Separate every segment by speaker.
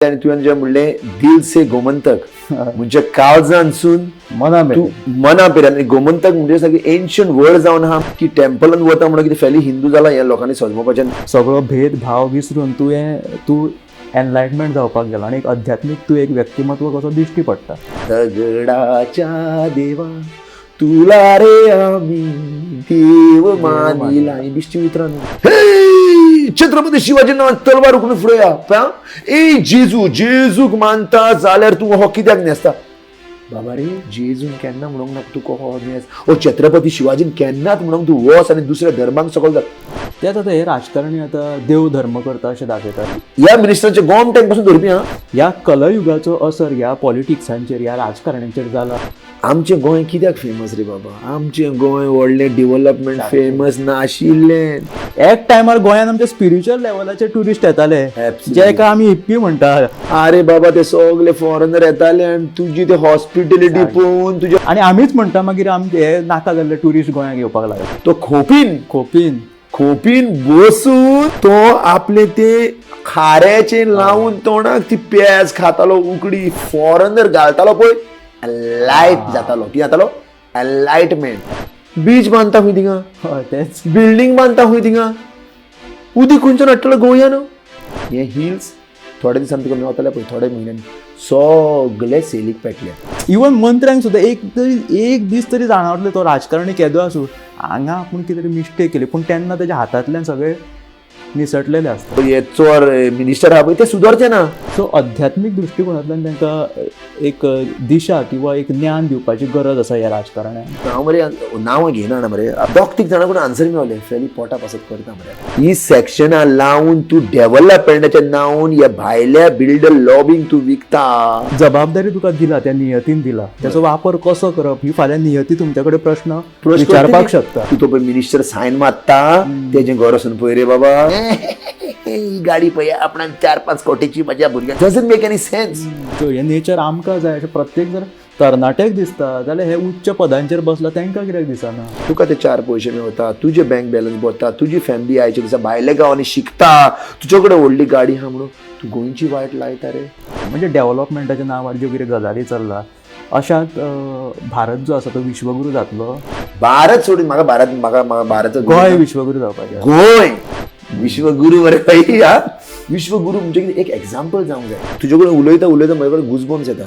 Speaker 1: आनी तुवें जें म्हणलें दिल से गोमंतक म्हणजे काळजांतसून
Speaker 2: मना
Speaker 1: तूं मना पेल्यान गोमंतक म्हणजे सारकें एन्शंट वर्ड जावन आहा की टेम्पलान वता म्हणून कितें फेली हिंदू जाला ह्या लोकांनी समजपाचें.
Speaker 2: सगळो भेदभाव विसरून तूं एनलायटमेंट जावपाक गेलो आनी एक अध्यात्मीक तूं एक व्यक्तिमत्व कसो दिश्टी पडटा.
Speaker 1: दगडाच्या देवा तुला रे आम्ही देव मानिला ही बिश्टी उतरां न्हू. छत्रपती शिवाजी नांवान तलवार उखलून फुडें या, ए जेजू जेजूक मानता जाल्यार तूं हो कित्याक न्हेसता? बाबा रे, जेजून केन्ना म्हणूंक ना तूं हो न्हेस, ओ छत्रपती शिवाजीन केन्नाच म्हणूंक तूं वच आनी दुसऱ्या धर्माक सकयल जा.
Speaker 2: तेच आतां हे राजकारणी आतां देव धर्म करता अशें दाखयतात.
Speaker 1: ह्या मिनिस्टरांचे गोम टँक पासून धरपी हा.
Speaker 2: ह्या कलयुगाचो असर ह्या पॉलिटिक्सांचेर ह्या राजकारण्यांचेर जाला.
Speaker 1: आमचें गोंय कित्याक फेमस रे बाबा? आमचें गोंय व्हडलें डिवलपमेंट फेमस नाशिल्लें.
Speaker 2: एक टायमार गोंयांत आमचे स्पिरिच्युअल लेवलाचे ट्युरिस्ट येताले जेका आमी हिप्पी म्हणटा.
Speaker 1: अरे बाबा, ते सगळे फॉरेनर येताले आनी तुजी ते हॉस्पिटॅलिटी पळोवन तुजे
Speaker 2: आनी आमीच म्हणटा मागीर आमचे हे नाका जाल्ले ट्युरिस्ट गोंयांत येवपाक लागले.
Speaker 1: तो खोपीन
Speaker 2: खोपीन
Speaker 1: खोपीन बसून तो आपले ते खाऱ्याचे लावून तोंडाक ती पेज खातालो उकडी, फॉरेनर घालतालो पळय लायट जातालो. कितें जातालो? एनलायटमेंट. बीच बांदता खंय थिंगा,
Speaker 2: हय तेच
Speaker 1: बिल्डींग बांदता खंय थिंगा, उदीक खंयच्यान हाडटलो गोंयान? हे हिल्स थोड्या दिसान तुका मेवतले पळय, थोड्या म्हयन्यांनी सगळे सेलीक पेटले.
Speaker 2: इवन मंत्र्यांक सुद्दां एक दीस तरी जाणवतले तो राजकारणी केदो आसूं हांगा आपूण कितें तरी मिस्टेक केली, पूण तेन्ना तेज्या हातांतल्यान सगळे निसटलेले आसता.
Speaker 1: हे चोर मिनिस्टर आहा पळय ते सुदरचे ना.
Speaker 2: सो अध्यात्मीक दृश्टिकोनांतल्यान तांकां एक दिशा किंवा एक ज्ञान दिवपाची गरज आसा ह्या राजकारण्यांक.
Speaker 1: हांव मरे नांवां घेयना मरे, दोग तीग जाणां कडेन आन्सर मेवले फेली पोटा पासत करता मरे. ही सेक्शनां लावन तूं डेव्हलपमेंटाच्या नांवान ह्या भायल्या बिल्डर लॉबींग तूं विकता.
Speaker 2: जबाबदारी तुका दिला त्या नियतीन दिला, त्याचो वापर कसो करप ही फाल्यां नियती तुमच्या कडेन प्रश्न विचारपाक शकता.
Speaker 1: तूं तो पळय मिनिस्टर सायन मारता तेजें घर वचून पळय रे बाबा, ही गाडी पळय आपणाक 4-5 कोटीची म्हज्या भुरग्यांक, doesn't make any sense.
Speaker 2: So हे नेचर आमकां जाय अशें प्रत्येक जर तरणाट्याक दिसता जाल्यार हे उच्च पदांचेर बसला तांकां कित्याक दिसना?
Speaker 1: तुका ते 4 पयशे मेवता, तुजे बँक बॅलन्स भरता, तुजी फॅमिली आयच्या दिसा भायल्या गांवांनी शिकता, तुजे कडेन व्हडली गाडी आहा म्हणून तूं गोंयची वायट लायता रे.
Speaker 2: म्हणजे डेव्हलपमेंटाच्या नांवार ज्यो कितें गजाली चल्ला अशांत भारत जो आसा तो विश्वगुरू जातलो.
Speaker 1: भारत सोडून म्हाका भारत म्हाका म्हाका भारत
Speaker 2: गोंय विश्वगुरू जावपाचें.
Speaker 1: गोंय विश्वगुरू मरे भाई. हा विश्वगुरू म्हणजे कितें एक एग्जाम्पल जावंक जाय. तुजे कडेन उलयता उलयता म्हजे कडेन गुजबम्स येता.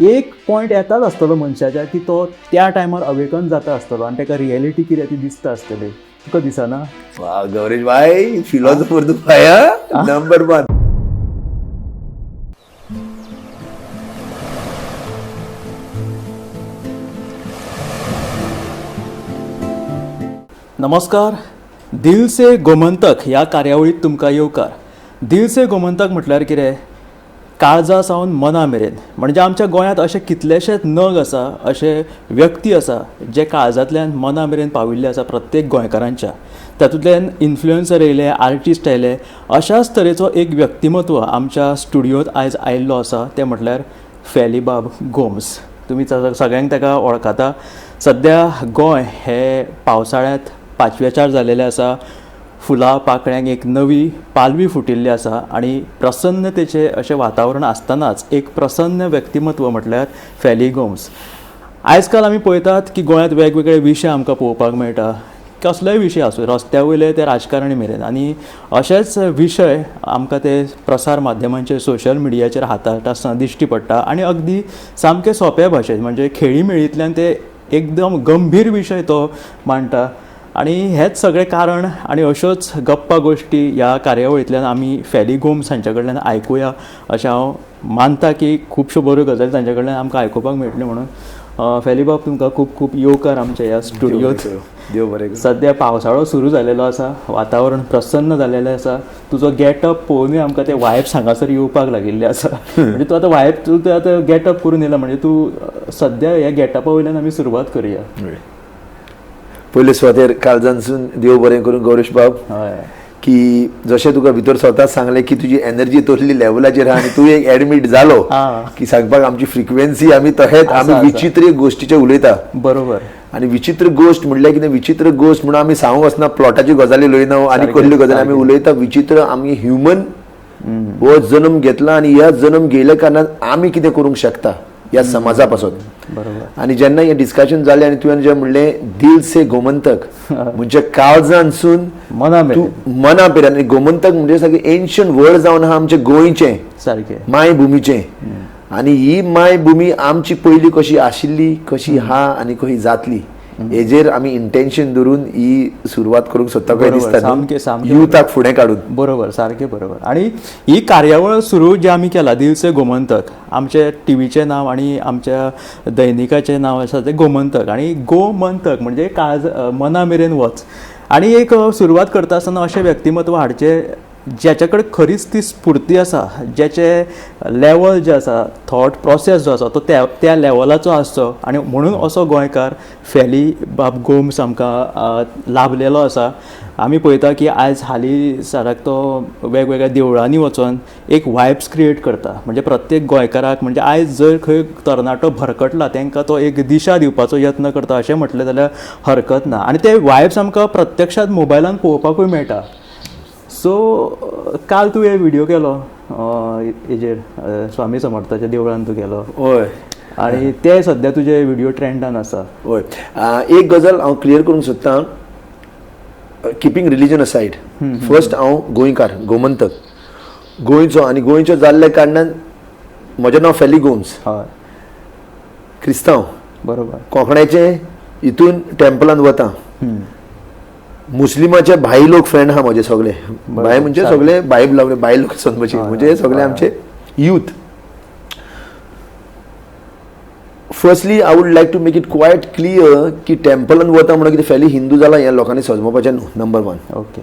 Speaker 2: एक पॉयंट येताच आसतलो मनशाच्या की तो त्या टायमार अवेकन जाता आसतलो आनी ताका रियलिटी कितें ती दिसता आसतली. तुका दिसना?
Speaker 1: वा गौरेश भाई, फिलॉसॉफर तूं भाई, नंबर 1.
Speaker 2: नमस्कार, दिल से गोमंतक ह्या कार्यावळीत तुमकां येवकार. दिल से गोमंतक म्हटल्यार कितें? काळजा सावन मना मेरेन. म्हणजे आमच्या गोंयांत अशे कितलेशेच नग आसा, अशे व्यक्ती आसा जे काळजांतल्यान मना मेरेन पाविल्ले आसा प्रत्येक गोंयकारांच्या. तातूंतल्यान इन्फ्लुएन्सर येयले, आर्टिस्ट येयले, अशाच तरेचो एक व्यक्तिमत्व आमच्या स्टुडियोंत आयज आयिल्लो आसा तें म्हटल्यार फेलीबाब गोम्स. तुमी सगळ्यांक ताका वळखता. सद्या गोंय हे पावसाळ्यांत पाचवेचार जालेलें आसा, फुलां पाकळ्यांक एक नवी पालवी फुटिल्ली आसा आनी प्रसन्नतेचें अशें वातावरण आसतनाच एक प्रसन्न व्यक्तिमत्व म्हटल्यार फेली गोम्स. आयज काल आमी पळयतात की गोंयांत वेगवेगळे विशय आमकां पळोवपाक मेळटा, कसलेय विशय आसूं, रस्त्या वयले ते राजकारणी मेरेन, आनी अशेच विशय आमकां ते प्रसार माध्यमांचेर सोशल मिडियाचेर हाताळटा आसतना दिश्टी पडटा आनी अगदी सामके सोंपे भाशेन म्हणजे खेळीमेळींतल्यान ते एकदम गंभीर विशय तो मांडटा. आनी हेंच सगळें कारण आनी अश्योच गप्पा गोश्टी ह्या कार्यावळींतल्यान आमी फेली गोम्स हांच्या कडल्यान आयकुया अशें हांव मानता की खुबश्यो बऱ्यो गजाली तांच्या कडल्यान आमकां आयकुपाक मेळटल्यो म्हणून. फेलीबाब, तुमकां खूब खूब येवकार आमच्या ह्या स्टुडियोत.
Speaker 1: देव बरें करूं.
Speaker 2: सद्या पावसाळो सुरू जालेलो आसा, वातावरण प्रसन्न जालेलें आसा, तुजो गेटअप पळोवनूय आमकां ते वायब्स हांगासर येवपाक लागिल्ले आसा. म्हणजे तूं आतां वायब तूं आतां गेटअप करून येयला, म्हणजे तूं सद्या ह्या गेटअपा वयल्यान आमी सुरवात करुया.
Speaker 1: पयले सुवातेर काळजांतसून देव बरें करूं गौरेश बाब, की जशें तुका भितर स्वताच सांगलें की तुजी एनर्जी तसली लेवलाचेर आहा आनी तूं एक एडमीट जालो की सांगपाक आमची फ्रिक्वेन्सी आमी तहेच आमी विचित्र गोश्टीचे उलयता.
Speaker 2: बरोबर.
Speaker 1: आनी विचित्र गोश्ट म्हणल्यार कितें? विचित्र गोश्ट म्हणून आमी सांगूंक वचना, प्लॉटाची गजाली उलयना आनी कसल्यो गजाली आमी उलयता. विचित्र आमी ह्युमन हो जन्म घेतला आनी ह्या जन्म घेयल्या कारणान आमी कितें करूंक शकता ह्या समाजा पासत.
Speaker 2: बरोबर.
Speaker 1: आनी जेन्ना हें डिस्कशन जालें आनी तुवें जें म्हणलें दिल से गोमंतक, म्हणजे काळजांतसून
Speaker 2: मना
Speaker 1: तूं मना मेरेन. आनी गोमंतक म्हणजे सगळें एन्शंट वर्ड जावन आहा आमचे गोंयचें,
Speaker 2: सारकें,
Speaker 1: मायभुमीचें. आनी ही मायभुमी आमची पयली कशी आशिल्ली, कशी आहा आनी कशी जातली हेजेर आमी इंटेन्शन धरून ही सुरवात करूंक सोदता कशें दिसता,
Speaker 2: सामकें सामकें
Speaker 1: युथाक फुडें काडून.
Speaker 2: बरोबर, सारकें बरोबर. आनी ही कार्यावळ सुरू जी आमी केला दिल से गोमंतक, आमच्या टिवीचें नांव आनी आमच्या दैनिकाचें नांव आसा तें गोमंतक. आनी गोमंतक म्हणजे काळज मना मेरेन वच. आनी एक सुरवात करता आसतना अशें व्यक्तिमत्व हाडचें ज्याच्या कडेन खरीच ती स्फूर्ती आसा, ज्याचें लेवल जें आसा, थॉट प्रोसेस जो आसा तो त्या त्या लेवलाचो आसचो. आनी म्हणून असो गोंयकार फेली बाब गोम्स आमकां लाभलेलो आसा. आमी पळयता की आयज हालीं साराक तो वेगवेगळ्या देवळांनी वचोन एक वायब्स क्रिएट करता. म्हणजे प्रत्येक गोंयकाराक, म्हणजे आयज जर खंय तरणाटो भरकटला तांकां तो एक दिशा दिवपाचो यत्न करता अशें म्हटलें जाल्यार हरकत ना. आनी ते वायब्स आमकां प्रत्यक्षात मोबायलान पळोवपाकूय मेळटा. सो काल तूं हे व्हिडियो केलो हेजेर, स्वामी समर्थाच्या देवळान तूं गेलो.
Speaker 1: हय.
Speaker 2: आनी ते सद्या तुजे व्हिडियो ट्रेंडान आसा.
Speaker 1: हय. एक गजाल हांव क्लियर करूंक सोदतां, किपींग रिलीजन असायड. फर्स्ट हांव गोंयकार, गोमंतक, गोंयचो. आनी गोंयचो जाल्ल्या कारणान म्हजें नांव फेली गोम्स.
Speaker 2: हय.
Speaker 1: क्रिस्तांव.
Speaker 2: बरोबर.
Speaker 1: कोंकण्याचे हितून टेम्पलान वता. मुस्लिमाचे भाई लोक फ्रेंड आहा म्हजे सगळे. भाई म्हणजे सगळे भाई लावले, भाई लोक समजचे म्हणजे सगळे आमचे youth. Firstly I would like to make it quite clear की टेम्पलान वता म्हणून कितें फेली हिंदू जाला हें लोकांनी समजपाचें न्हू, नंबर वन.
Speaker 2: ओके.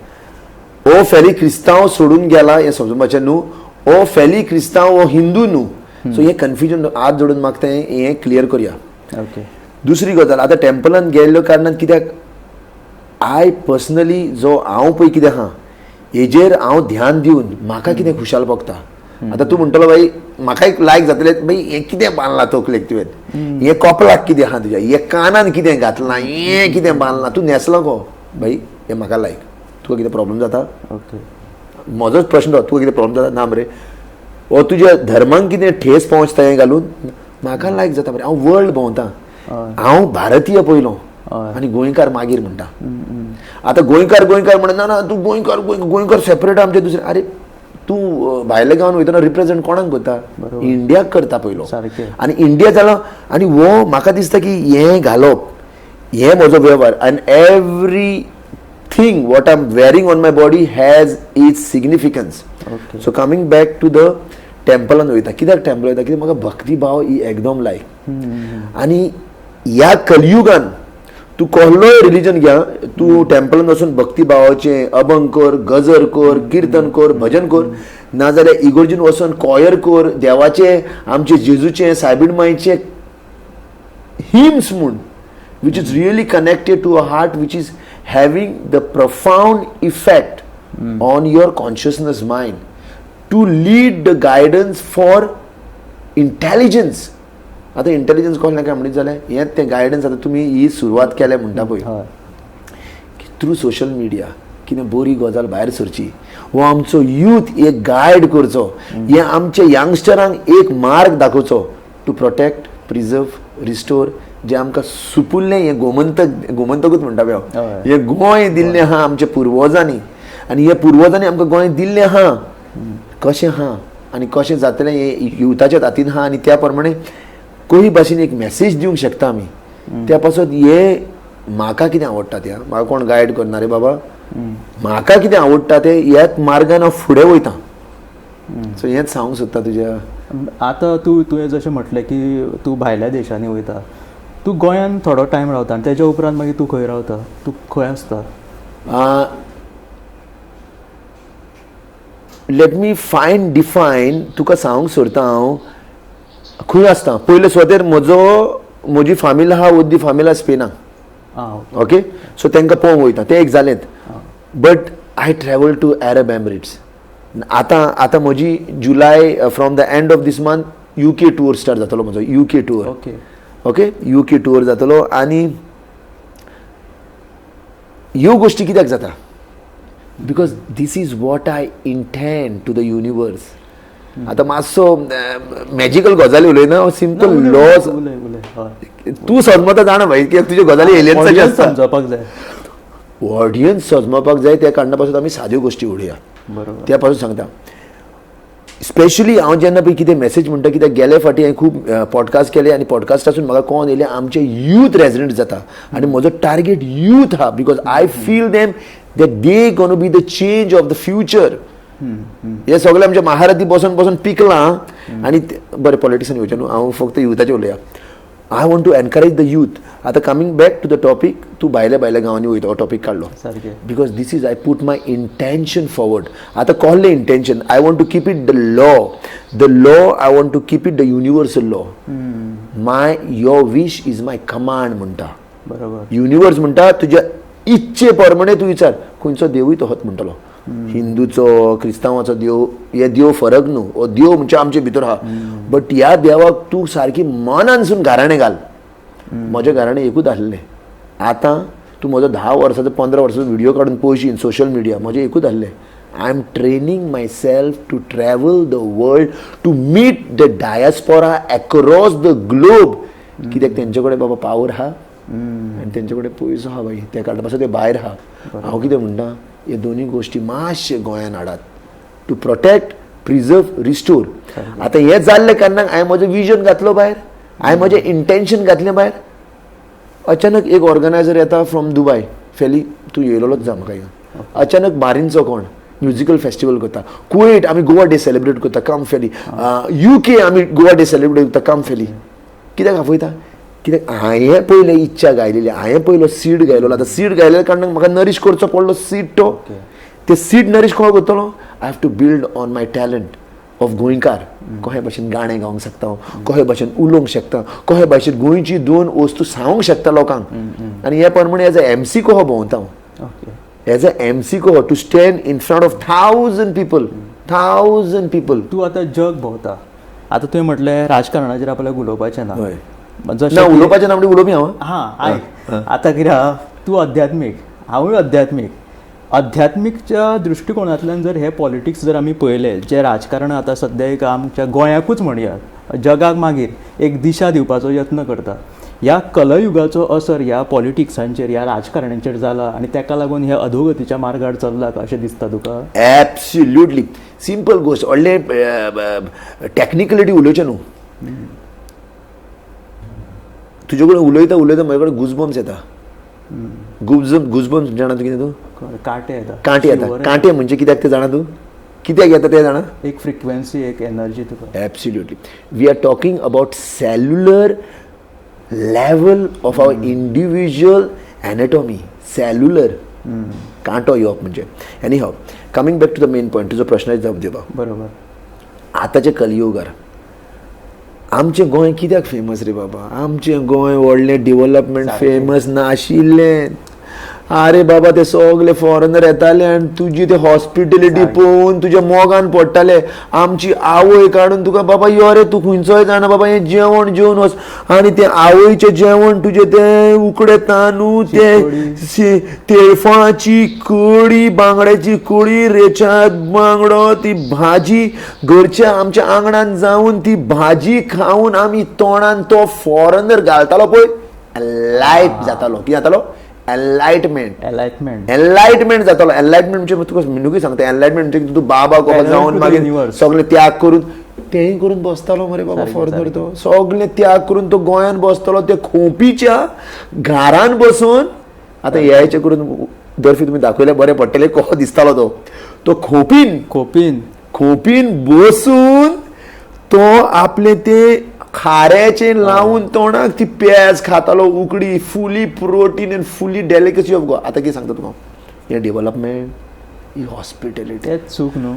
Speaker 1: हो फेली क्रिस्तांव सोडून गेला हें समजपाचें न्हू, हो फेली क्रिस्तांव हो हिंदू न्हू. सो हें कन्फ्युजन हात जोडून मागता हें क्लियर करया.
Speaker 2: ओके.
Speaker 1: दुसरी गजाल, आतां टेम्पलान गेल्ल्या कारणान कित्याक I personally जो हांव पळय कितें आहा हेजेर हांव ध्यान दिवन म्हाका कितें खुशाल भोगता. आतां तूं म्हणटलो बाई म्हाका एक लायक जातलें, बाई हें कितें बांदलां तकलेक तुवें, हें कपलाक कितें आहा तुज्या, हें कानान कितें घातलां, हें कितें बांदलां, तूं न्हेसलो गो बाई, हें म्हाका लायक. तुका कितें प्रॉब्लम जाता?
Speaker 2: ओके.
Speaker 1: म्हजोच प्रश्न, तुका कितें प्रॉब्लम जाता? ना मरे. हो तुज्या धर्माक कितें ठेस पहुंचता हें घालून म्हाका लायक जाता मरे. हांव वर्ल्ड भोंवता, हांव भारतीय पयलो आनी गोंयकार मागीर म्हणटा. आतां गोंयकार गोंयकार म्हणटा, ना ना तूं गोंयकार गोंयकार सेपरेट आमचे दुसरे. अरे तूं भायल्या गांवान वयतना रिप्रेझेंट कोणाक करता? इंडियाक करता पयलो. आनी इंडिया जालो आनी हो म्हाका दिसता की हें घालप हें म्हजो वेव्हार. आनी everything what I am wearing on my body has its significance. So coming back to the टेम्पलान वयता, कित्याक टेम्पल वयता? कित्याक म्हाका भक्ती भाव ही एकदम लायक. आनी ह्या कलयुगान तूं कहलोय रिलीजन घ्या, तूं टेम्पलान वचून भक्ती भावाचें अभंग कर, गजर कर, किर्तन कर, भजन कर, नाजाल्यार इगोर्जीन वचून कॉयर कर, देवाचें आमचे जेजूचें सायबीण मायचें हिम्स म्हूण, which is really connected to a heart, which is having the profound effect on your consciousness mind to lead the guidance for intelligence. आतां इंटेलिजन्स कोण काय म्हणीत जाल्यार हें तें गायडन्स. आतां तुमी ही सुरवात केल्या म्हणटा पळय की थ्रू सोशल मिडिया कितें बरी गजाल भायर सरची, हो आमचो यूथ एक गायड करचो, हें आमच्या यंगस्टरांक एक मार्ग दाखोवचो टू प्रोटेक्ट, प्रिजर्व, रिस्टोर जें आमकां सुपुल्लें हें गोमंतक, गोमंतकूच म्हणटा पळय हांव, हें गोंय दिल्लें आहा आमच्या पुर्वजांनी आनी हे पुर्वजांनी आमकां गोंय दिल्लें आहा, कशें आहा आनी कशें जातलें हें युथाच्या हातीन आहा. आनी त्या प्रमाणे कही भाशेन एक मॅसेज दिवंक शकता आमी. त्या पासत हे म्हाका कितें आवडटा तें, म्हाका कोण गायड करना रे बाबा, म्हाका कितें आवडटा तें ह्याच मार्गान हांव फुडें वयता. सो हेंच सांगूंक सोदता तुज्या.
Speaker 2: आतां तुवें जशें म्हटलें की तूं भायल्या देशांनी वयता, तूं गोंयांत थोडो टायम रावता आनी तेज्या उपरांत मागीर तूं खंय रावता, तूं खंय आसता?
Speaker 1: Let me fine define तुका सांगूंक सोदता हांव खंय आसता. पयले सुवातेर म्हजो म्हजी फामील आहा, अर्दी फामील आहा स्पेनाक. ओके, सो तांकां पळोवंक वयता, तें एक जालेंच. But I travel to Arab Emirates. आतां आतां म्हजी जुलाय from the end of this month UK tour start जातलो म्हजो, UK tour.
Speaker 2: Okay.
Speaker 1: Okay, UK tour जातलो. आनी ह्यो गोश्टी कित्याक जाता? Because this is what I intend to the universe. आतां मातसो मॅजिकल गजाली उलयना, सिंपल लॉज.
Speaker 2: उलय उलय, हय.
Speaker 1: तूं समजता जाणा भाई, कित्याक तुज्यो गजाली एलियन्साच्यो
Speaker 2: Audience
Speaker 1: आसता.
Speaker 2: समजपाक जाय.
Speaker 1: ऑडियन्स समजपाक जाय. त्या कारणा पासून आमी साद्यो गोश्टी उडोवया. त्या पासून सांगता, स्पेशली हांव जेन्ना पळय कितें मॅसेज म्हणटा, कित्याक गेले फावटी हांवें खूब पॉडकास्ट केले आनी पॉडकास्टासून म्हाका कळोन येयलें आमचे यूथ रेजनेट जाता आनी म्हजो टार्गेट यूथ आहा, because I feel them that they gonna be the change of the future. हे सगळे आमच्या महारथी बसून बसून पिकलां आनी बरें, पॉलिटिक्सान येवचें न्हू, हांव फक्त युथाचें उलया. I want to encourage the youth. आतां coming back to the topic, तूं भायल्या भायल्या गांवांनी वयता हो टॉपीक काडलो. Because this is I put my intention forward. आतां कहलें intention, I want to keep it the law, the law, I want to keep it the universal law. My your wish is my command म्हणटा. Universe म्हणटा, तुज्या इच्छे प्रमाणे तूं विचार. खंयचो देवूय तोहोच म्हणटलो, हिंदूचो क्रिस्तांवाचो देव, हे देव फरक न्हू. हो देव म्हणजे आमचे भितर आहा, बट ह्या देवाक तूं सारकी मनानसून गाराणें घाल. म्हजें गाराणें एकूच आसलें. आतां तूं म्हजो 10 वर्साचो, 15 वर्साचो व्हिडियो काडून पळोवशी इन सोशल मिडिया, म्हजें एकूच आसलें, I am training myself to travel the world to meet the diaspora across the globe. कित्याक तेंचे कडेन बाबा पावर आहा आनी तेंचे कडेन पयसो आहा बाई, त्या कारणा पासून ते भायर आहा. हांव कितें म्हणटा, हे दोनूय गोश्टी मातशे गोंयान हाडात, टू प्रोटेक्ट, प्रिजर्व, रिस्टोर. आतां हें जाल्लें कारणान हांवें म्हजें विजन घातलो भायर, हांवें म्हजें इंटेन्शन घातलें भायर. अचानक एक ऑर्गनायझर येता फ्रॉम दुबय. फेली, तूं येयलोलोच जा म्हाका हिंगा. अचानक बारींचो कोण म्युजिकल फेस्टिवल करता. कुवेट आमी गोवा डे सेलिब्रेट करता, कम फेली. युके आमी गोवा डे सेलिब्रेट करता, कम फेली. कित्याक आपयता? कित्याक हांवें पयलें इच्छा गायलेली, हांवें पयलो सीड गायलेलो. आतां सीड गायलेल्या कारणान म्हाका नरीश करचो पडलो सीड तो. ते सीड नरीश कोण करतलो? I have to build on my talent of गोंयकार. कशे भाशेन गाणें गावंक शकता हांव, कशे भाशेन उलोवंक शकता, कशे भाशेन गोंयची दोन वस्तू सांगूंक शकता लोकांक आनी हे प्रमाणे एज अ एमसी कहो भोंवता हांव. एज अ एमसी कहो to stand in front of thousand people, thousand people.
Speaker 2: तूं आतां जग भोंवता. आतां तुवें म्हटलें राजकारणाचेर आपल्याक उलोवपाचें ना. जशें
Speaker 1: ना, उलोवपाचें ना म्हणजे उलोवपी हांव.
Speaker 2: हां, आयक, आतां कितें आहा, तूं अध्यात्मीक, हांवूय अध्यात्मीक. अध्यात्मीकच्या दृश्टिकोनांतल्यान जर हे पॉलिटिक्स जर आमी पळयलें, जें राजकारण आतां सद्या एक आमच्या गोंयाकूच म्हणया, जगाक मागीर एक दिशा दिवपाचो यत्न करता, ह्या कलयुगाचो असर ह्या पॉलिटिक्सांचेर, ह्या राजकारणांचेर जाला आनी ताका लागून हे अधोगतीच्या मार्गार चल्ला अशें दिसता तुका?
Speaker 1: एब्सल्युटली. सिंपल गोश्ट, व्हडलें टॅक्निकलिटी उलोवचें न्हू. तुजे कडेन उलयता उलयता म्हजे कडेन गुजबम्स येता. गुजबम्स जाणा तूं कितें तूं?
Speaker 2: कांटे येता.
Speaker 1: कांटे येता.
Speaker 2: शिवर.
Speaker 1: कांटे म्हणजे कित्याक ते जाणा तूं? कित्याक येता ते जाणा?
Speaker 2: एक फ्रिक्वेन्सी, एक एनर्जी तुका.
Speaker 1: Absolutely. We are talking about cellular level of our individual anatomy. Cellular. कांटो येवप म्हणजे. Anyhow, coming back to the main point, तुजो प्रश्न जाप दिवपाक. आतांच्या कलियुगार आमचें गोंय कित्याक फेमस रे बाबा? आमचें गोंय व्हडलें डिवलपमेंट फेमस नाशिल्लें. आरे बाबा, ते सगळे फॉरेनर येताले आनी तुजी ते हॉस्पिटलिटी पळोवन तुज्या मोगान पडटाले. आमची आवय काडून तुका, बाबा यो रे, तूं खंयचोय जाणा बाबा, हें जेवण जेवन वच. आनी तें आवयचें जेवण तुजें तें उकडे तांदूळ, ते तेळफळाची कडी, बांगड्याची कडी, रेचाद बांगडो, ती भाजी, घरच्या आमच्या आंगणान जावन ती भाजी खावन आमी तोंडान तो फॉरेनर घालतालो पळय, लायट जातालो. कितें जातालो? एनलायटमेंट.
Speaker 2: एनलायटमेंट.
Speaker 1: एनलायटमेंट जातालो. एनलायटमेंट म्हणजे तुका मिनुकूय सांगता, एनलायटमेंट म्हणजे तूं बाबा कोबा
Speaker 2: Parallel
Speaker 1: जावन
Speaker 2: to the
Speaker 1: मागीर
Speaker 2: universe.
Speaker 1: सगळे त्याग करून तेंय करून बसतालो मरे बाबा. फॉरेनर तो सगळे त्याग करून तो गोंयान बसतालो, ते खोंपीच्या घरान बसून. आतां हेचे करून दर्फी तुमी दाखयले बरें पडटलें कसो दिसतालो तो. तो खोपीन
Speaker 2: खोपीन.
Speaker 1: खोपीन बसून तो आपले ते खाऱ्याचे लावन तोंडाक ती पेज खातालो उकडी, fully protein and fully delicacy of Goa. आतां कितें सांगता तुका, हें डेव्हलपमेंट, ही हॉस्पिटॅलिटी.
Speaker 2: तेच सूख न्हू?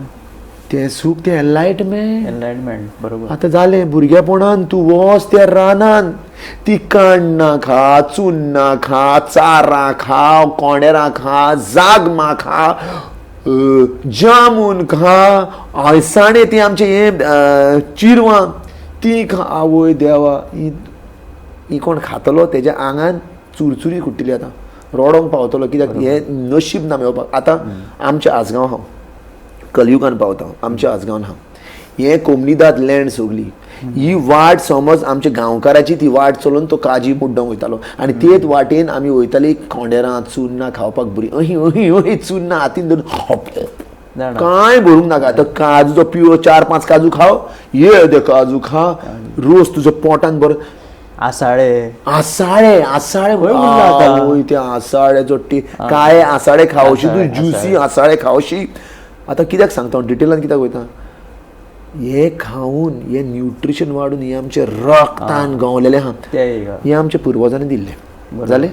Speaker 1: तें सूख, तें एनलायटमेंट.
Speaker 2: एनलायटमेंट, बरोबर.
Speaker 1: आतां जालें, भुरगेपणान तूं वच त्या रानान, ती काण्णां खा, चुन्नां खा, चारां खा, कोणेरां खा, जागमां खा, जामून खा, अळसाणे, ती आमचे हे चिरवां ती खा. आवय देवा, ही ही कोण खातलो तेज्या आंगान चुरचुरी कुट्टली. आतां रोडोंक पावतलो कित्याक हें नशीब ना मेळपाक. आतां आमच्या आसगांव हांव कलयुगान पावता, आमच्या आसगांवान हांव हें कोमनीदाद लँड सगली ही वाट समज आमच्या गांवकाराची ती वाट चलोवन तो काजी मुड्डोंक वयतालो आनी तेच वाटेन आमी वयताली खोंडेरां चुन्नां खावपाक बरी अही अही अही चुन्नां हातीन धरून कांय भरूंक नाका. आतां काजूचो पिवो 4-5 काजू खाव, ये ते काजू खा, रोस तुजो पोटान बरो.
Speaker 2: आसाळे
Speaker 1: आसाळे आसाळे वय त्या आसाळ्याचो काळे आसाळे खावशी तूं, ज्युसी आसाळे खावशी. आतां कित्याक सांगता हांव डिटेलान कित्याक वयता, हे खावन हे न्युट्रिशन वाडून हे आमचे रक्तान गवलेले आहा, हे आमच्या पुर्वजांनी दिल्ले जालें.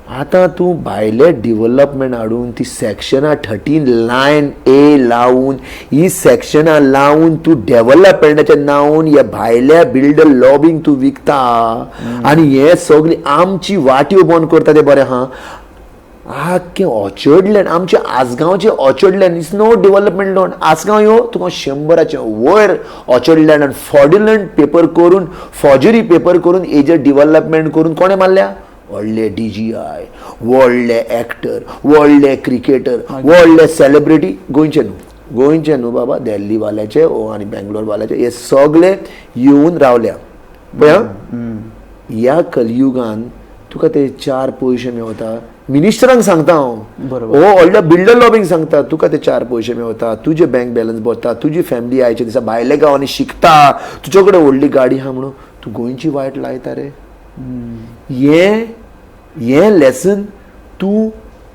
Speaker 1: आतां तूं भायले डिवलपमेंट हाडून ती सेक्शनां 13 लायन ए लावन ही सेक्शनां लावन तूं डेवलपमेंटाच्या नांवान ह्या भायल्या बिल्डर लॉबींग तूं विकता आनी हे सगळी आमची वाट्यो बंद करता. ते बरें आहा आख्खें ऑर्चर्ड लँड आमचे आसगांवचे orchard land it's no development loan. Assagao यो तुका 100 वयर ऑर्चर्ड लँड आनी फ्रॉड्युलंट पेपर करून फॉर्जरी पेपर करून एजर डिवलपमेंट करून कोणें मारल्या? व्हडले DGI, व्हडले एक्टर, व्हडले क्रिकेटर, व्हडले सेलिब्रिटी. गोंयचे न्हू, गोंयचे न्हू बाबा, दिल्ली वाल्याचे आनी बेंगलोर वाल्याचे हे सगळे येवन रावल्या. पळय ह्या कलयुगान तुका ते 4 पयशे मेवता. मिनिस्टरांक सांगता हांव, हो व्हडल्या बिल्डर लॉबींक सांगता, तुका ते 4 पयशे मेवता, तुजे बँक बॅलन्स भरता, तुजी फॅमिली आयच्या दिसा भायल्या गांवांनी शिकता, तुजे कडेन व्हडली गाडी आहा म्हणून तूं गोंयची वायट लायता रे. हें हें लेसन तूं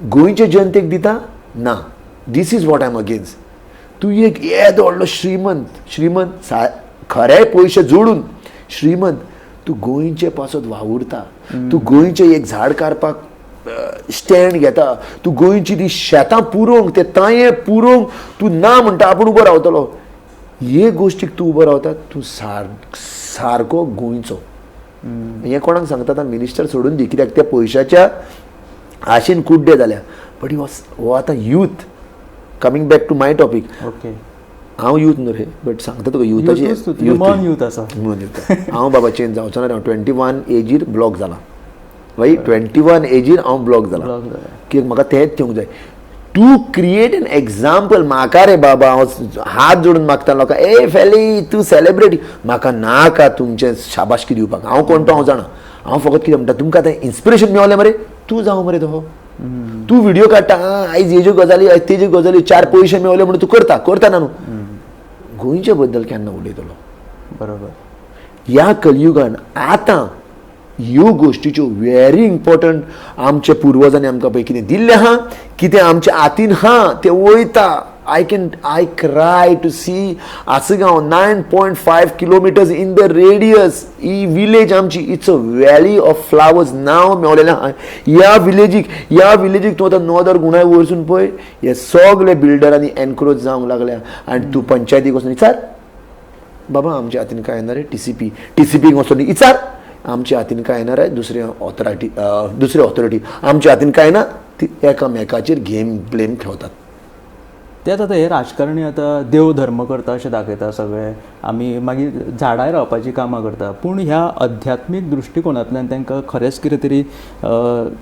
Speaker 1: गोंयचे जनतेक दिता ना. This is what I am against. तूं एक येदो व्हडलो श्रीमंत, श्रीमंत खरे पयशे जोडून श्रीमंत, तूं गोंयचे पासत वावुरता, तूं गोंयचें एक झाड काडपाक स्टँड घेता, तूं गोंयची ती शेतां पुरोवंक ते तांये पुरोवंक तूं ना म्हणटा आपूण उबो रावतलो. हे गोश्टीक तूं उबो रावता, तूं सारको गोंयचो. हें कोणाक सांगता आतां मिनिस्टर सोडून दी, कित्याक त्या पयशाच्या आशेन कुड्डे जाल्या. बट हो आतां youth, coming back to my topic.
Speaker 2: Okay,
Speaker 1: हांव यूथ न्हू रे, बट सांगता तुका युथाची
Speaker 2: मन यूथ आसा,
Speaker 1: मन यूथ. हांव बाबा चेंज जावचो ना. हांव 21 एजीर ब्लॉक जाला, भाई 21 एजीर हांव ब्लॉक जाला, कित्याक म्हाका तेंच दिवंक जाय टू क्रिएट एन एग्जाम्पल. म्हाका रे बाबा हांव हात जोडून मागता लोकांक, ए फेली तूं सेलिब्रिटी, म्हाका नाका तुमचें शाबाशकी दिवपाक. हांव कोण तो हांव जाणा. हांव फकत कितें म्हणटा, तुमकां आतां इन्स्पिरेशन मेवलें मरे, तूं जावं मरे तो. तूं व्हिडियो काडटा, आयज हेज्यो गजाली आयज तेज्यो गजाली, 4 पयशे मेवले म्हणून तूं करता करता ना न्हू. गोंयचे बद्दल केन्ना उलयतलो?
Speaker 2: बरोबर.
Speaker 1: ह्या कलयुगान आतां ह्यो गोश्टीच्यो व्हेरी इम्पॉर्टंट. आमच्या पुर्वजांनी आमकां पळय कितें दिल्लें आहा, कितें आमच्या हातीन आहा तें वयता. I cry to see Assagao 9.5 kilometres in the radius. He village आमची it's a valley of flowers नांव मेवलेलें आहा ह्या विलेजीक. ह्या विलेजीक तूं आतां नदर गुणाय वरसून पळय, हे सगळे बिल्डरांनी एनक्रोच जावंक लागल्या. आनी तूं पंचायतीक वचून विचार, बाबा आमच्या हातीन कांय येना रे, टीसीपीक वचून विचार, आमच्या हातीन कांय येणार आहे, दुसरे ऑथॉरिटी दुसरे ऑथॉरिटी आमच्या हातीन कांय ना. ती एकामेकाचेर गेम ब्लेम खेळतात.
Speaker 2: तेच आतां हे राजकारणी आतां देव धर्म करता अशें दाखयता सगळे, आमी मागीर झाडांय रावपाचीं कामां करता, पूण ह्या अध्यात्मीक दृश्टिकोनांतल्यान तांकां खरेंच कितें तरी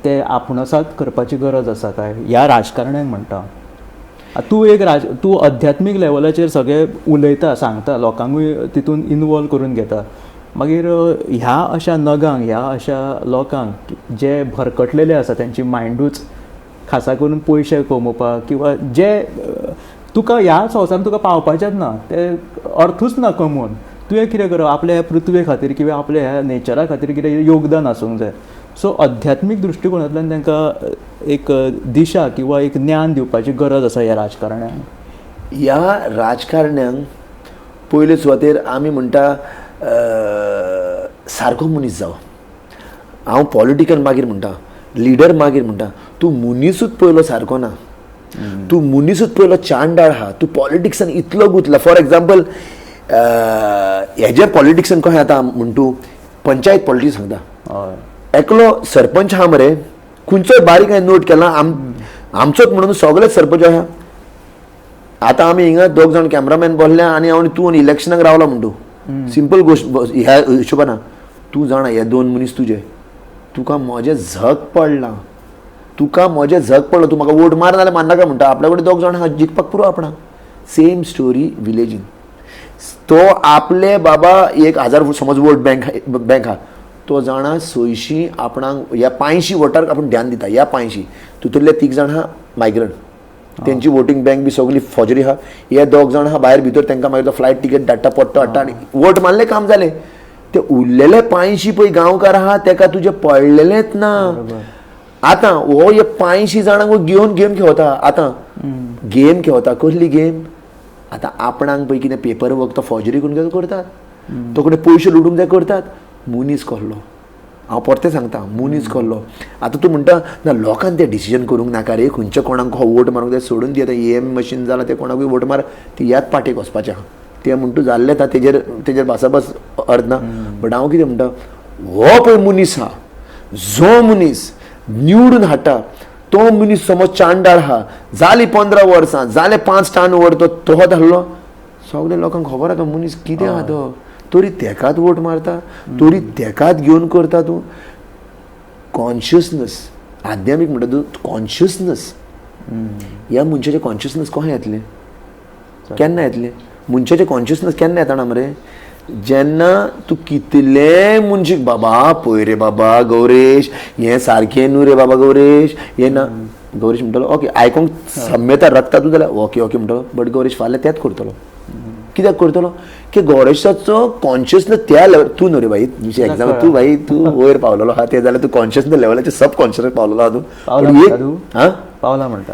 Speaker 2: ते आपणसात करपाची गरज आसा काय ह्या राजकारण्यांक म्हणटा. तूं एक तूं अध्यात्मीक लेवलाचेर सगळें उलयता, सांगता, लोकांकूय तितून इनवॉल्व करून घेता. मागीर ह्या अशा नगांक, ह्या अशा लोकांक जे भरकटलेले आसा तेंची मायंडूच खासा करून पयशे कमोवपाक किंवा जे तुका ह्या संवसारान तुका पावपाचेंच ना, ते अर्थूच ना कमोवन, तुवें कितें करप आपल्या ह्या पृथ्वे खातीर किंवा आपल्या ह्या नेचरा खातीर कितें योगदान आसूंक जाय. सो अध्यात्मीक दृश्टिकोनांतल्यान तांकां एक दिशा किंवा एक ज्ञान दिवपाची गरज आसा ह्या राजकारण्यांक.
Speaker 1: ह्या राजकारण्यांक पयले सुवातेर आमी म्हणटा सारको मनीस जावं. हांव पॉलिटिकल मागीर म्हणटा, लिडर मागीर म्हणटा, तूं मनीसूच पयलो सारको ना, तूं मनीसूच पयलो चांडाळ आहा, तूं पॉलिटिक्सान इतलो गुंतला. फॉर एग्जाम्पल हेजे पॉलिटिक्सान कशें आतां म्हण तूं पंचायत पॉलिटिक्स सांगता, एकलो सरपंच आहा मरे, खंयचोय बारीक हांवें नोट केला, आमचोच म्हणून सगळेच सरपंच आहा. आतां आमी हिंगा 2 जाण कॅमरामॅन बसल्या आनी हांव तूं इलेक्शनाक रावला म्हण तूं, सिंपल गोश्ट ह्या हिशोबान तूं जाणा हे 2 मनीस तुजे, तुका म्हजें झक पडलां. तुका म्हजें झग पडलो, तूं म्हाका वोट मार नाल्यार मारनाका म्हणटा. आपल्या कडेन दोग जाण आहा, जिखपाक पुरो आपणाक. सेम स्टोरी विलेजीन. तो आपले बाबा 1000 समज वोट बँक बँक आहा, तो जाणा 600 आपणाक ह्या 500 वोटार आपूण ध्यान दिता. ह्या 500 तितूंतले 3 जाण आहा मायग्रंट, तेंची वोटींग बँक बी सगळी फॉजरी आहा. हे 2 जाण आहा भायर भितर, तांकां मागीर तो फ्लायट तिकेट धाडटा, पट्टो हाडटा आनी वोट मारलें, काम जालें. ते उरलेले 500 पळय गांवकार आहा तेका तुजें पडलेलेंच ना. आतां हो हे 500 जाणांक घेवन गेम खेळता. आतां गेम खेळता, कसली गेम? आतां आपणाक पळय कितें पेपर वर्क तो फॉजरी करून करतात, तो कडेन पयशे लुटूंक जाय करतात. मनीस कसलो, हांव परतें सांगता, मनीस कसलो. आतां तूं म्हणटा ना लोकांक तें डिसिजन करूंक नाका रे, खंयच्या कोणाक हो वोट मारूंक जाय सोडून दी. आतां EM machine जालां, तें कोणाकूय वोट मार, ती ह्याच पार्टीक वचपाचें आहा. तें म्हण तूं जाल्लें आतां तेजेर तेजेर भासाभास अर्थ ना. बट हांव कितें म्हणटा, हो पळय मनीस आहा, जो मनीस निवडून हाडटा तो मनीस समज चांडाळ आहा, जाली 15 वर्सां, जाले 5 टन वर तो तो धाडलो, सगळे लोकांक खबर आहा तो मनीस कितें आहा तो, तरी तेकाच वोट मारता, तरी तेकाच घेवन करता. तूं कॉन्शियसनस, आध्यात्मीक म्हणटा तूं कॉन्शियसनस, ह्या मनशाचें कॉन्शियसनस कशें येतलें, केन्ना येतलें? मनशाचें कॉन्शियसनस केन्ना येता मरे? जेन्ना तूं कितलें मनशीक बाबा पळय रे बाबा गौरेश हें सारकें न्हू रे बाबा गौरेश हें ना, गौरेश म्हणटलो ओके आयकोंक सम्यता रक्ता तूं जाल्यार ओके ओके म्हणटलो, बट गौरेश फाल्यां तेंच करतलो. कित्याक करतलो? की गौरेशाचो कॉन्शियसनस त्या लेवल तूं न्हू रे भाई, एग्जाम्पल तूं भाई तूं वयर पावलेलो आहा, तें जाल्यार तूं कॉन्शियसनस लेवलाचेर सब कॉन्शियस पावलेलो आहा तूं. हां
Speaker 2: पावला म्हणटा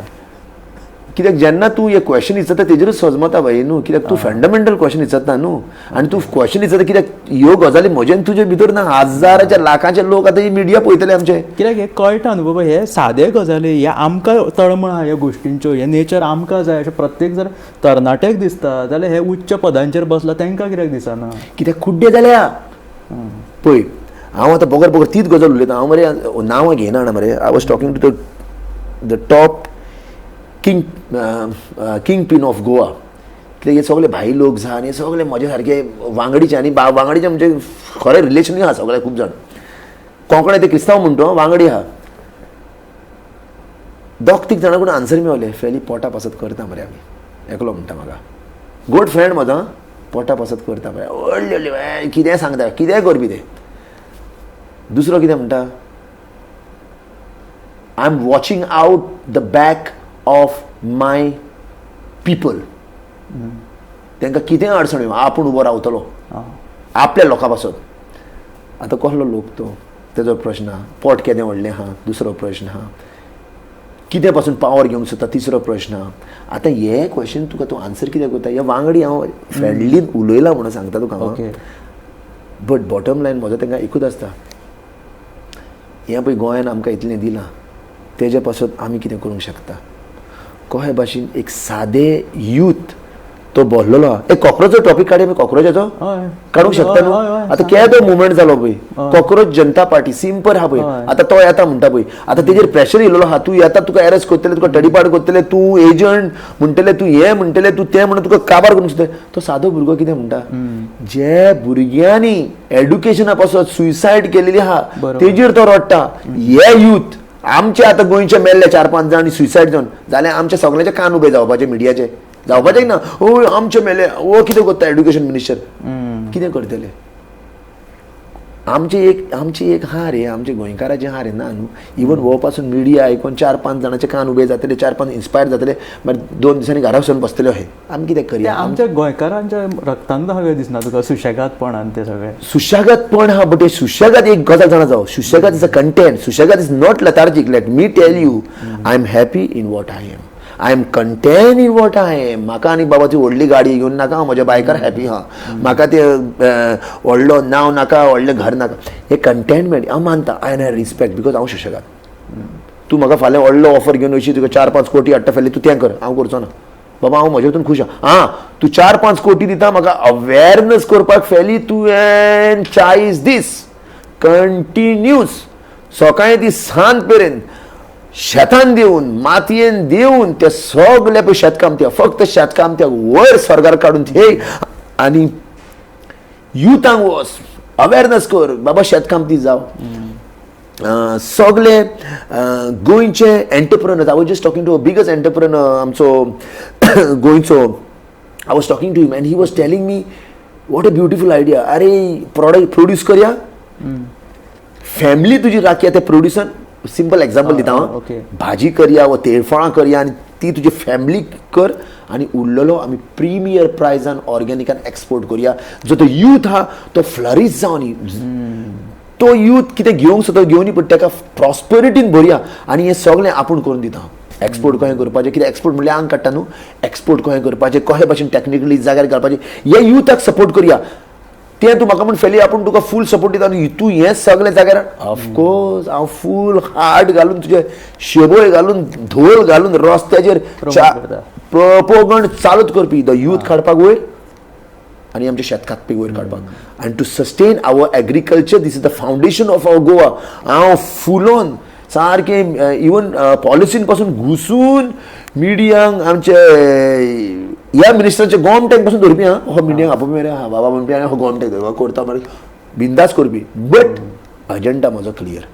Speaker 1: कित्याक जेन्ना तूं हे क्वेश्चन विचारता तेजेरूच सजमता भाई न्हू, कित्याक तूं फंडामेंटल क्वेश्चन विचारता न्हू, आनी तूं क्वेश्चन विचारता कित्याक ह्यो गजाली म्हजे आनी तुजे भितर ना. हजाराच्या लाखांचे लोक आतां ही मिडिया पळयतले आमचे.
Speaker 2: कित्याक हें कळटा न्हू बाबा, हे सादे गजाली हे आमकां तळमळ आहा ह्या गोश्टींच्यो, हे नेचर आमकां जाय अशें प्रत्येक जर तरणाट्याक दिसता जाल्यार हे उच्च पदांचेर बसला तांकां कित्याक दिसना?
Speaker 1: कित्याक कुड्डे जाल्या पळय. हांव आतां बगर बगर तीच गजाल उलयता हांव मरे, नांवां घेयना जाणा मरे. I was talking to the top king pin of Goa. कित्याक हे सगळे भाई लोक जा आनी सगळे म्हजे सारके वांगडीचे, आनी वांगडीचे म्हणजे खरें रिलेशनूय आहा सगळे खूब जाण. कोंकणे ते क्रिस्तांव म्हणटा वांगडी आहा. 2-3 जाणां कडून आन्सर मेवले, फेली पोटा पासत करता मरे आमी. एकलो म्हणटा म्हाका गुड फ्रेंड म्हजो, पोटा पासत करता मरे, व्हडली व्हडली कितेंय सांगता, कितेंय करपी ते. दुसरो कितें म्हणटा, I am watching out the back of my people. तांकां कितेंय अडचण येवं आपूण उबो रावतलो आपल्या लोकां पासत. आतां कसलो लोक तो, तेजो प्रश्न आहा. पोट केदें व्हडलें आहा, दुसरो प्रश्न आहा. कितें पासून पावर घेवंक सोदता, तिसरो प्रश्न आहा. आतां हे क्वेश्चन तुका तूं आन्सर कित्याक करता? हे वांगडी हांव फ्रेंडलीन उलयलां म्हणून सांगता तुका हांव. बट बॉटम लायन म्हजो तांकां एकूच आसता, हें पळय गोंयान आमकां इतलें दिलां, तेजे पासत आमी कितें करूंक शकता? कशे भाशेन एक सादे यूथ तो भरलेलो आहा. एक कॉक्रोचो टॉपीक काडया आमी, कॉक्रोचाचो काडूंक शकता न्हू. आतां केदो मुवमेंट जालो पळय, कॉक्रोच जनता पार्टी सिंपल आहा पळय. आतां तो येता म्हणटा पळय, आतां तेजेर प्रेशर येयलेलो आहा, तूं येता तुका एरेस्ट करतले, तुका तडीपाड करतले, तूं एजंट म्हणटले, तूं हें म्हणटले, तूं तें म्हणून तुका काबार करूंक शकता. तो सादो भुरगो कितें म्हणटा, जे भुरग्यांनी एड्युकेशना पासत सुयसायड केलेली आहा तेजेर तो रडटा. हे यूथ आमचे आतां गोंयचे मेल्ले 4-5 जाण सुयसायड जावन, जाल्यार आमचे सगळ्यांचे कान उबे जावपाचे, मिडियाचे जावपाचे ना, ओ आमचे मेले, ओ कितें करता एड्युकेशन मिनिस्टर, कितें करतले? आमचे एक आमची एक आहा रे, आमचे गोंयकाराचे आहा रे ना न्हू. इवन हो पासून मिडिया आयकून 4-5 जाणांचे कान उबे जातले, 4-5 इन्स्पायर जातले, मागीर 2 दिसांनी घरा वचून बसतले. अशें आमी कितें करया?
Speaker 2: आमच्या गोंयकारांच्या रक्तान सगळें दिसना तुका सुशेगादपण आनी तें सगळें?
Speaker 1: सुशेगादपण आहा, बट सुशेगाद एक गजाल जाणा जावं, सुशेगाद is a content, सुशेगाद is not lethargic. Let me tell you, I am happy in what I am, I am content in what I am. म्हाका आनी बाबा ती व्हडली गाडी घेवन नाका, हांव म्हज्या बायकार हॅपी आहा. म्हाका ते व्हडलो नांव नाका, व्हडलें घर नाका, हे कंटेंटमेंट हांव मानता. I I respect because हांव सुशेगाद. तूं म्हाका फाल्यां व्हडलो ऑफर घेवन वयशी, तुका 4-5 कोटी हाडटा फाल्यां, तूं तें कर, हांव करचो ना बाबा, हांव म्हजे हितून खूश आहा. आं तूं 4-5 कोटी दिता म्हाका अवेरनस करपाक, फेली तुवें 40 दीस कंटिन्यूस सकाळी ती सांज मेरेन शेतान देवन मातयेन देवन ते सगळे पळय शेतकामत्या, फक्त शेतकामत्याक वयर स्वर्गार काडून थेय आनी युथांक वच अवेरनस कर बाबा शेतकामती जाव. सगळे गोंयचे entrepreneurs, I was just talking to a biggest entrepreneur आमचो गोंयचो, I was talking to him and he was telling me what a beautiful idea. अरे प्रॉडक्ट प्रोड्यूस करया, फॅमिली तुजी राखया ते प्रोड्युसन. सिंपल एग्जाम्पल दिता हांव, भाजी करया वा तेरफळां करया आनी ती तुजी फॅमिली कर आनी उरलेलो आमी प्रिमियर प्रायजान ऑर्गेनिकान एक्सपोर्ट करया. जो तो यूथ आहा तो फ्लरीश जावन, तो यूथ कितें घेवंक सोदता घेवनी, पण ताका प्रॉस्पेरिटीन भरया आनी हें सगळें आपूण करून दिता हांव. एक्सपोर्ट कशें करपाचें, कितें एक्सपोर्ट म्हणल्यार आंग काडटा न्हू, एक्सपोर्ट कशें करपाचें, कशे भाशेन टॅक्निकली जाग्यार घालपाचें, हे युथाक सपोर्ट करया. तें तूं म्हाका म्हण फेली आपूण तुका फूल सपोर्ट दिता आनी तूं हें सगळें जाग्यार. ऑफकोर्स हांव फूल हार्ट घालून, तुजें शबय घालून, धोल घालून रस्त्याचेर प्रोपोगंड चालूच करपी the youth काडपाक वयर आनी आमचे शेतकातपी वयर काडपाक. आनी to sustain our agriculture, this is the foundation of our Goa. हांव फुलोन सारकें इवन पॉलिसीन पासून घुसून मिडियांक आमचे ह्या मिनिस्टराचे गोम टँक पासून धरपी. आं, हो मिडियांक आपोवपी मरे, हा बाबा म्हणपी आनी हो गोम टँक धरपा करता मरे, बिंदास करपी. बट अजेंडा म्हजो क्लियर,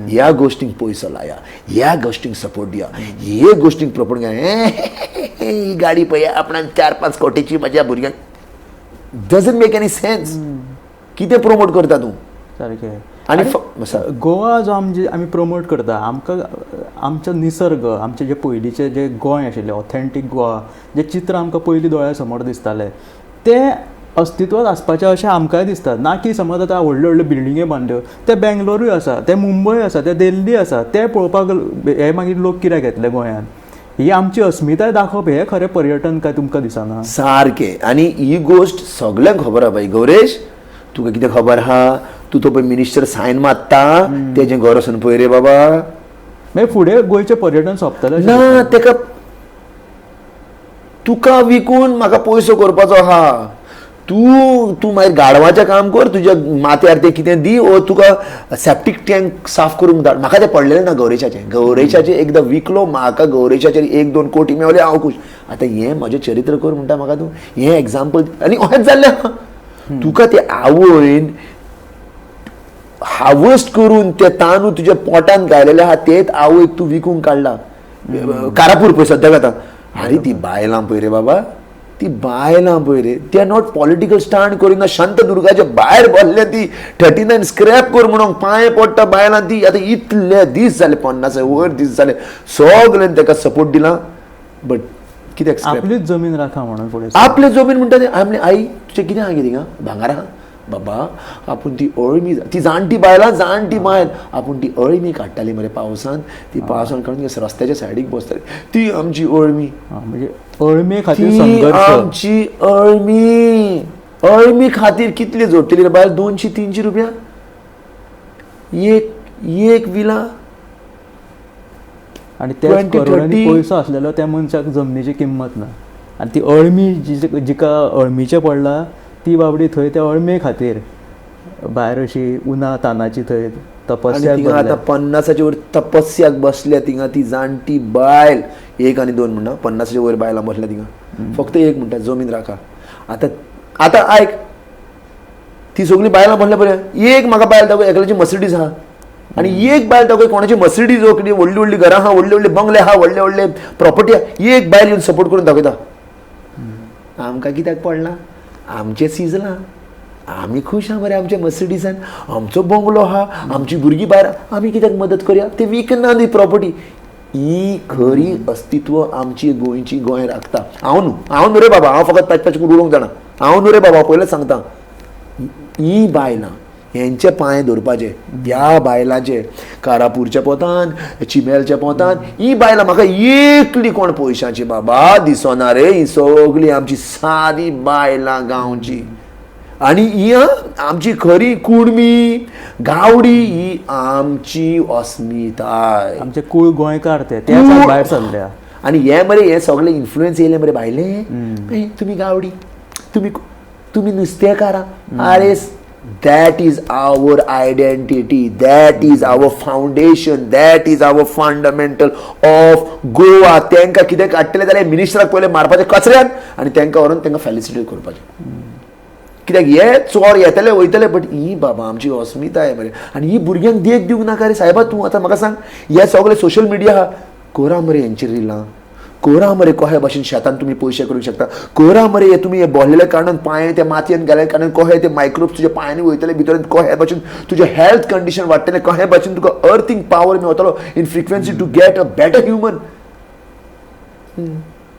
Speaker 1: ह्या गोश्टींक पयसो लाया, ह्या गोश्टींक सपोर्ट दिया, हे गोश्टींक प्रपोट. ही गाडी पळया आपणाक 4-5 कोटीची म्हज्या भुरग्यांक, डजंट मेक एनी सेन्स. कितें प्रमोट करता तूं?
Speaker 2: सारकें.
Speaker 1: आनी
Speaker 2: गोवा जो आमी प्रमोट करता, आमकां आमचो निसर्ग, आमचे जे पयलींचे जे गोंय आशिल्लें ऑथेंटीक गोवा, जे चित्र आमकां पयलीं दोळ्या समोर दिसतालें तें अस्तित्वात आसपाचें अशें आमकांय दिसता. ना की समज आतां व्हडल्यो व्हडल्यो बिल्डिंग्यो बांदल्यो, ते बेंगलोरूय आसा, ते मुंबय आसा, ते दिल्ली आसा, ते पळोवपाक हे मागीर लोक कित्याक येतले गोंयांत? ही आमची अस्मिताय दाखोवप हें खरें पर्यटन काय तुमकां दिसना?
Speaker 1: सारकें. आनी ही गोश्ट सगल्यांक खबर आहा. बाई गौरेश, तुका कितें खबर आहा? तूं तो पळय मिनिस्टर सायन मारता तेजें घर वचून पळय रे बाबा.
Speaker 2: मागीर फुडें गोंयचें पर्यटन सोंपतलें
Speaker 1: ना. तेका तुका विकून म्हाका पयसो करपाचो आहा. तूं तूं मागीर गाडवाचें काम कर, तुज्या माथ्यार तें कितें दी, ओ तुका सेप्टीक टँक साफ करूंक धाड. म्हाका तें पडलेलें ना गौरेशाचें. गौरेशाचें एकदां विकलो म्हाका, गौरेशाचेर 1-2 कोटी मेवले, हांव खूश. आतां हें म्हजें चरित्र कर म्हणटा म्हाका तूं, हें एग्जाम्पल. आनी अशेंच जाल्लें आहा. तुका ते आवयन हार्वस्ट करून ते तांदूळ तुज्या पोटान घायलेले आहा, तेच आवयक तूं विकूंक काडला. कारापूर पळय सद्याक आतां, आरे ती बायलां पळय रे बाबा, ती बायलां पळय रे, ते not political stand करिना. शांतदुर्गाच्या भायर बसल्या ती 39 स्क्रॅप कर म्हणून पांय पडटा बायलां ती. आतां इतले दीस जाले, 50 वयर दीस जाले, सगळ्यान ताका सपोर्ट दिला, बट कित्याक
Speaker 2: आपलीच जमीन राखा म्हणून फुडें
Speaker 1: आपली जमीन म्हणटा ते. आमले आई तुजें कितें आहा कितें भांगार आहा बाबा, आपूण ती अळमी, ती जाणटी बायलां, जाणटी बायल, आपूण ती अळमी काडटाली मरे पावसान, ती पावसान काडून रस्त्याच्या सायडीक बसताली ती आमची अळमी.
Speaker 2: म्हणजे अळमी खातीर संघर्ष,
Speaker 1: आमची अळमी, अळमी खातीर कितली जोडटली रे बायल, 200-300 रुपया एक एक विला.
Speaker 2: आनी ते करोडांनी पयसो आसलेलो त्या मनशाक जमनीची किंमत ना. आनी ती अळमी जिका अळमीचें पडला ती बाबडी थंय त्या अळमे खातीर भायर अशी उना तानाची थंय तपस्या.
Speaker 1: आतां 50 वयर तपस्याक बसल्या थिंगा ती जाणटी बायल. 1 आनी 2 म्हणटा, 50 वयर बायलां बसल्या थिंगा, फक्त एक म्हणटा जमीन राखा. आतां आतां आयक, ती सगळीं बायलां बसल्या पळय, एक म्हाका बायल दाखय एकल्याची मर्सिडीज आहा, आनी एक बायल दाखय कोणाची मर्सिडीज हो, कितें व्हडली व्हडली घरां आहा, व्हडले व्हडले बंगले आहा, व्हडले व्हडले प्रॉपर्टी आहा, एक बायल येवन सपोर्ट करून दाखयता. आमकां कित्याक पडलां? आमचें सिजलां, आमी खूश आहा मरे आमच्या मर्सिडीसान, आमचो बंगलो आहा, आमची भुरगीं भायर, आमी कित्याक मदत करया? ते विकना ती प्रॉपर्टी. ही खरी अस्तित्व आमची गोंयची, गोंय राखता. हांव न्हू, हांव न्हू रे बाबा, हांव फकत 5-5 उलोवंक जाणा, हांव न्हू रे बाबा, पयलेच सांगता. ही बायलां हेंचे पांय धरपाचे, ह्या बायलांचे, कारापूरच्या पोतान, चिमेलच्या पोतान, ही बायलां म्हाका एकली कोण पयशांची बाबा दिसना रे. ही सगळी आमची सादी बायलां गांवची, आनी ही आमची खरी कुणमी गावडी, ही आमची अस्मिताय,
Speaker 2: आमचे कूळ गोंयकार ते तेच भायर सरल्या.
Speaker 1: आनी हे मरे हे सगळे इन्फ्लुएन्स येयले मरे भायले, तुमी गावडी, तुमी तुमी नुस्तेकारां. आरे that is our identity, that is our foundation, that is our fundamental of Goa. तेंका कितें काडटलें जाल्यार मिनिस्टराक पयलें मारपाचें कचऱ्यान आनी तेंकां व्हरून तेंकां फेलिसिटेट करपाचें. कित्याक हे चोर येतले वयतले, बट he बाबा आमची अस्मिताय मरे. आनी ही भुरग्यांक देख दिवंक नाका रे सायबा. तूं आतां म्हाका सांग, हे सगळे सोशल मिडिया आहा, करा मरे हेंची रिलां, करा मरे कशे भाशेन शेतान तुमी पयशे करूंक शकता, करा मरे हे तुमी हे बोल्लेल्या कारणान पांय त्या मातयेन गेल्या कारणान कशे ते मायक्रोब्स तुज्या पांयांनी वयतले भितर, कशे भाशेन तुजें हेल्थ कंडिशन वाडटलें, कशे भाशेन तुका अर्थिंग पावर मेवतलो in frequency to get a better human.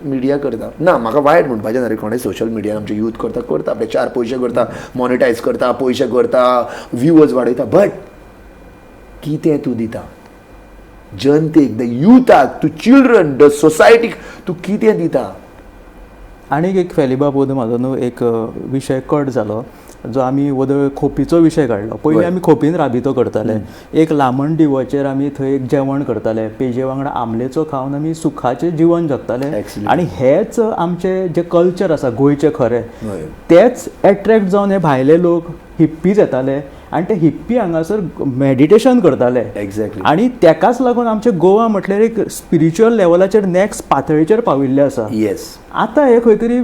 Speaker 1: Media करता ना, म्हाका वायट म्हणपाचें ना रे कोणें. सोशल मिडिया आमचे यूथ करता करता आपले चार पयशे करता, मॉनिटायज करता, पयशे करता, व्युवर्स वाडयता, बट कितें तूं दिता जनतेक, the युथाक, टू चिल्ड्रन, the सोसायटीक तूं कितें दिता?
Speaker 2: आनीक एक फेलिबाब वोदोळ म्हाजो न्हू एक विशय कट जालो, जो आमी वोदोळ खोपीचो विशय काडलो. पयलीं आमी खोपीन राबितो करताले, एक लामण दिवोचेर आमी थंय एक जेवण करताले, पेजे वांगडा आमलेचो खावन आमी सुखाचें जिवन जगताले. आनी हेच आमचे जे कल्चर आसा गोंयचें खरें, तेच एट्रॅक्ट जावन हे भायले लोक हिप्पीज येताले आनी ते हिप्पी हांगासर मेडिटेशन करताले. आनी तेकाच लागून आमचें गोवा म्हटल्यार एक स्पिरिच्युअल लेवलाचेर नॅक्स्ट पातळीचेर पाविल्लें आसा. आतां हें खंय तरी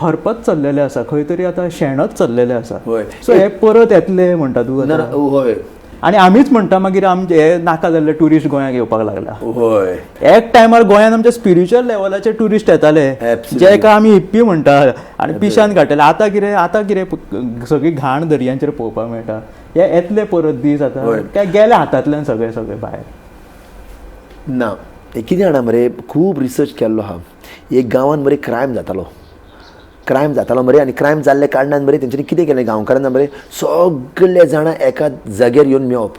Speaker 2: हरपत चल्लेलें आसा, खंय तरी आतां शेणत चल्लेलें आसा. सो हे परत येतले म्हणटा तूं?
Speaker 1: हय.
Speaker 2: आनी आमीच म्हणटा मागीर आमचे हे नाका जाल्ले ट्युरिस्ट गोंयांत येवपाक लागला. एक टायमार गोंयांत आमचे स्पिरिच्युअल लेवलाचे ट्युरिस्ट येताले, जेका आमी हिप्पी म्हणटा आनी पिशान काडटाले. आतां कितें, आतां कितें सगळी घाण दर्यांचेर पळोवपाक मेळटा. हे येतले परत दीस आतां काय गेले हातांतल्यान सगळे सगळे भायर?
Speaker 1: ना, हें कितें जाणा मरे, खूब रिसर्च केल्लो आहा. एक गांवांत मरे क्रायम जातालो, क्रायम जातालो मरे, आनी क्रायम जाल्ले कारणान मरे तेंच्यांनी कितें केलें गांवकारान मरे, सगळे जाणां एका जाग्यार येवन मेवप,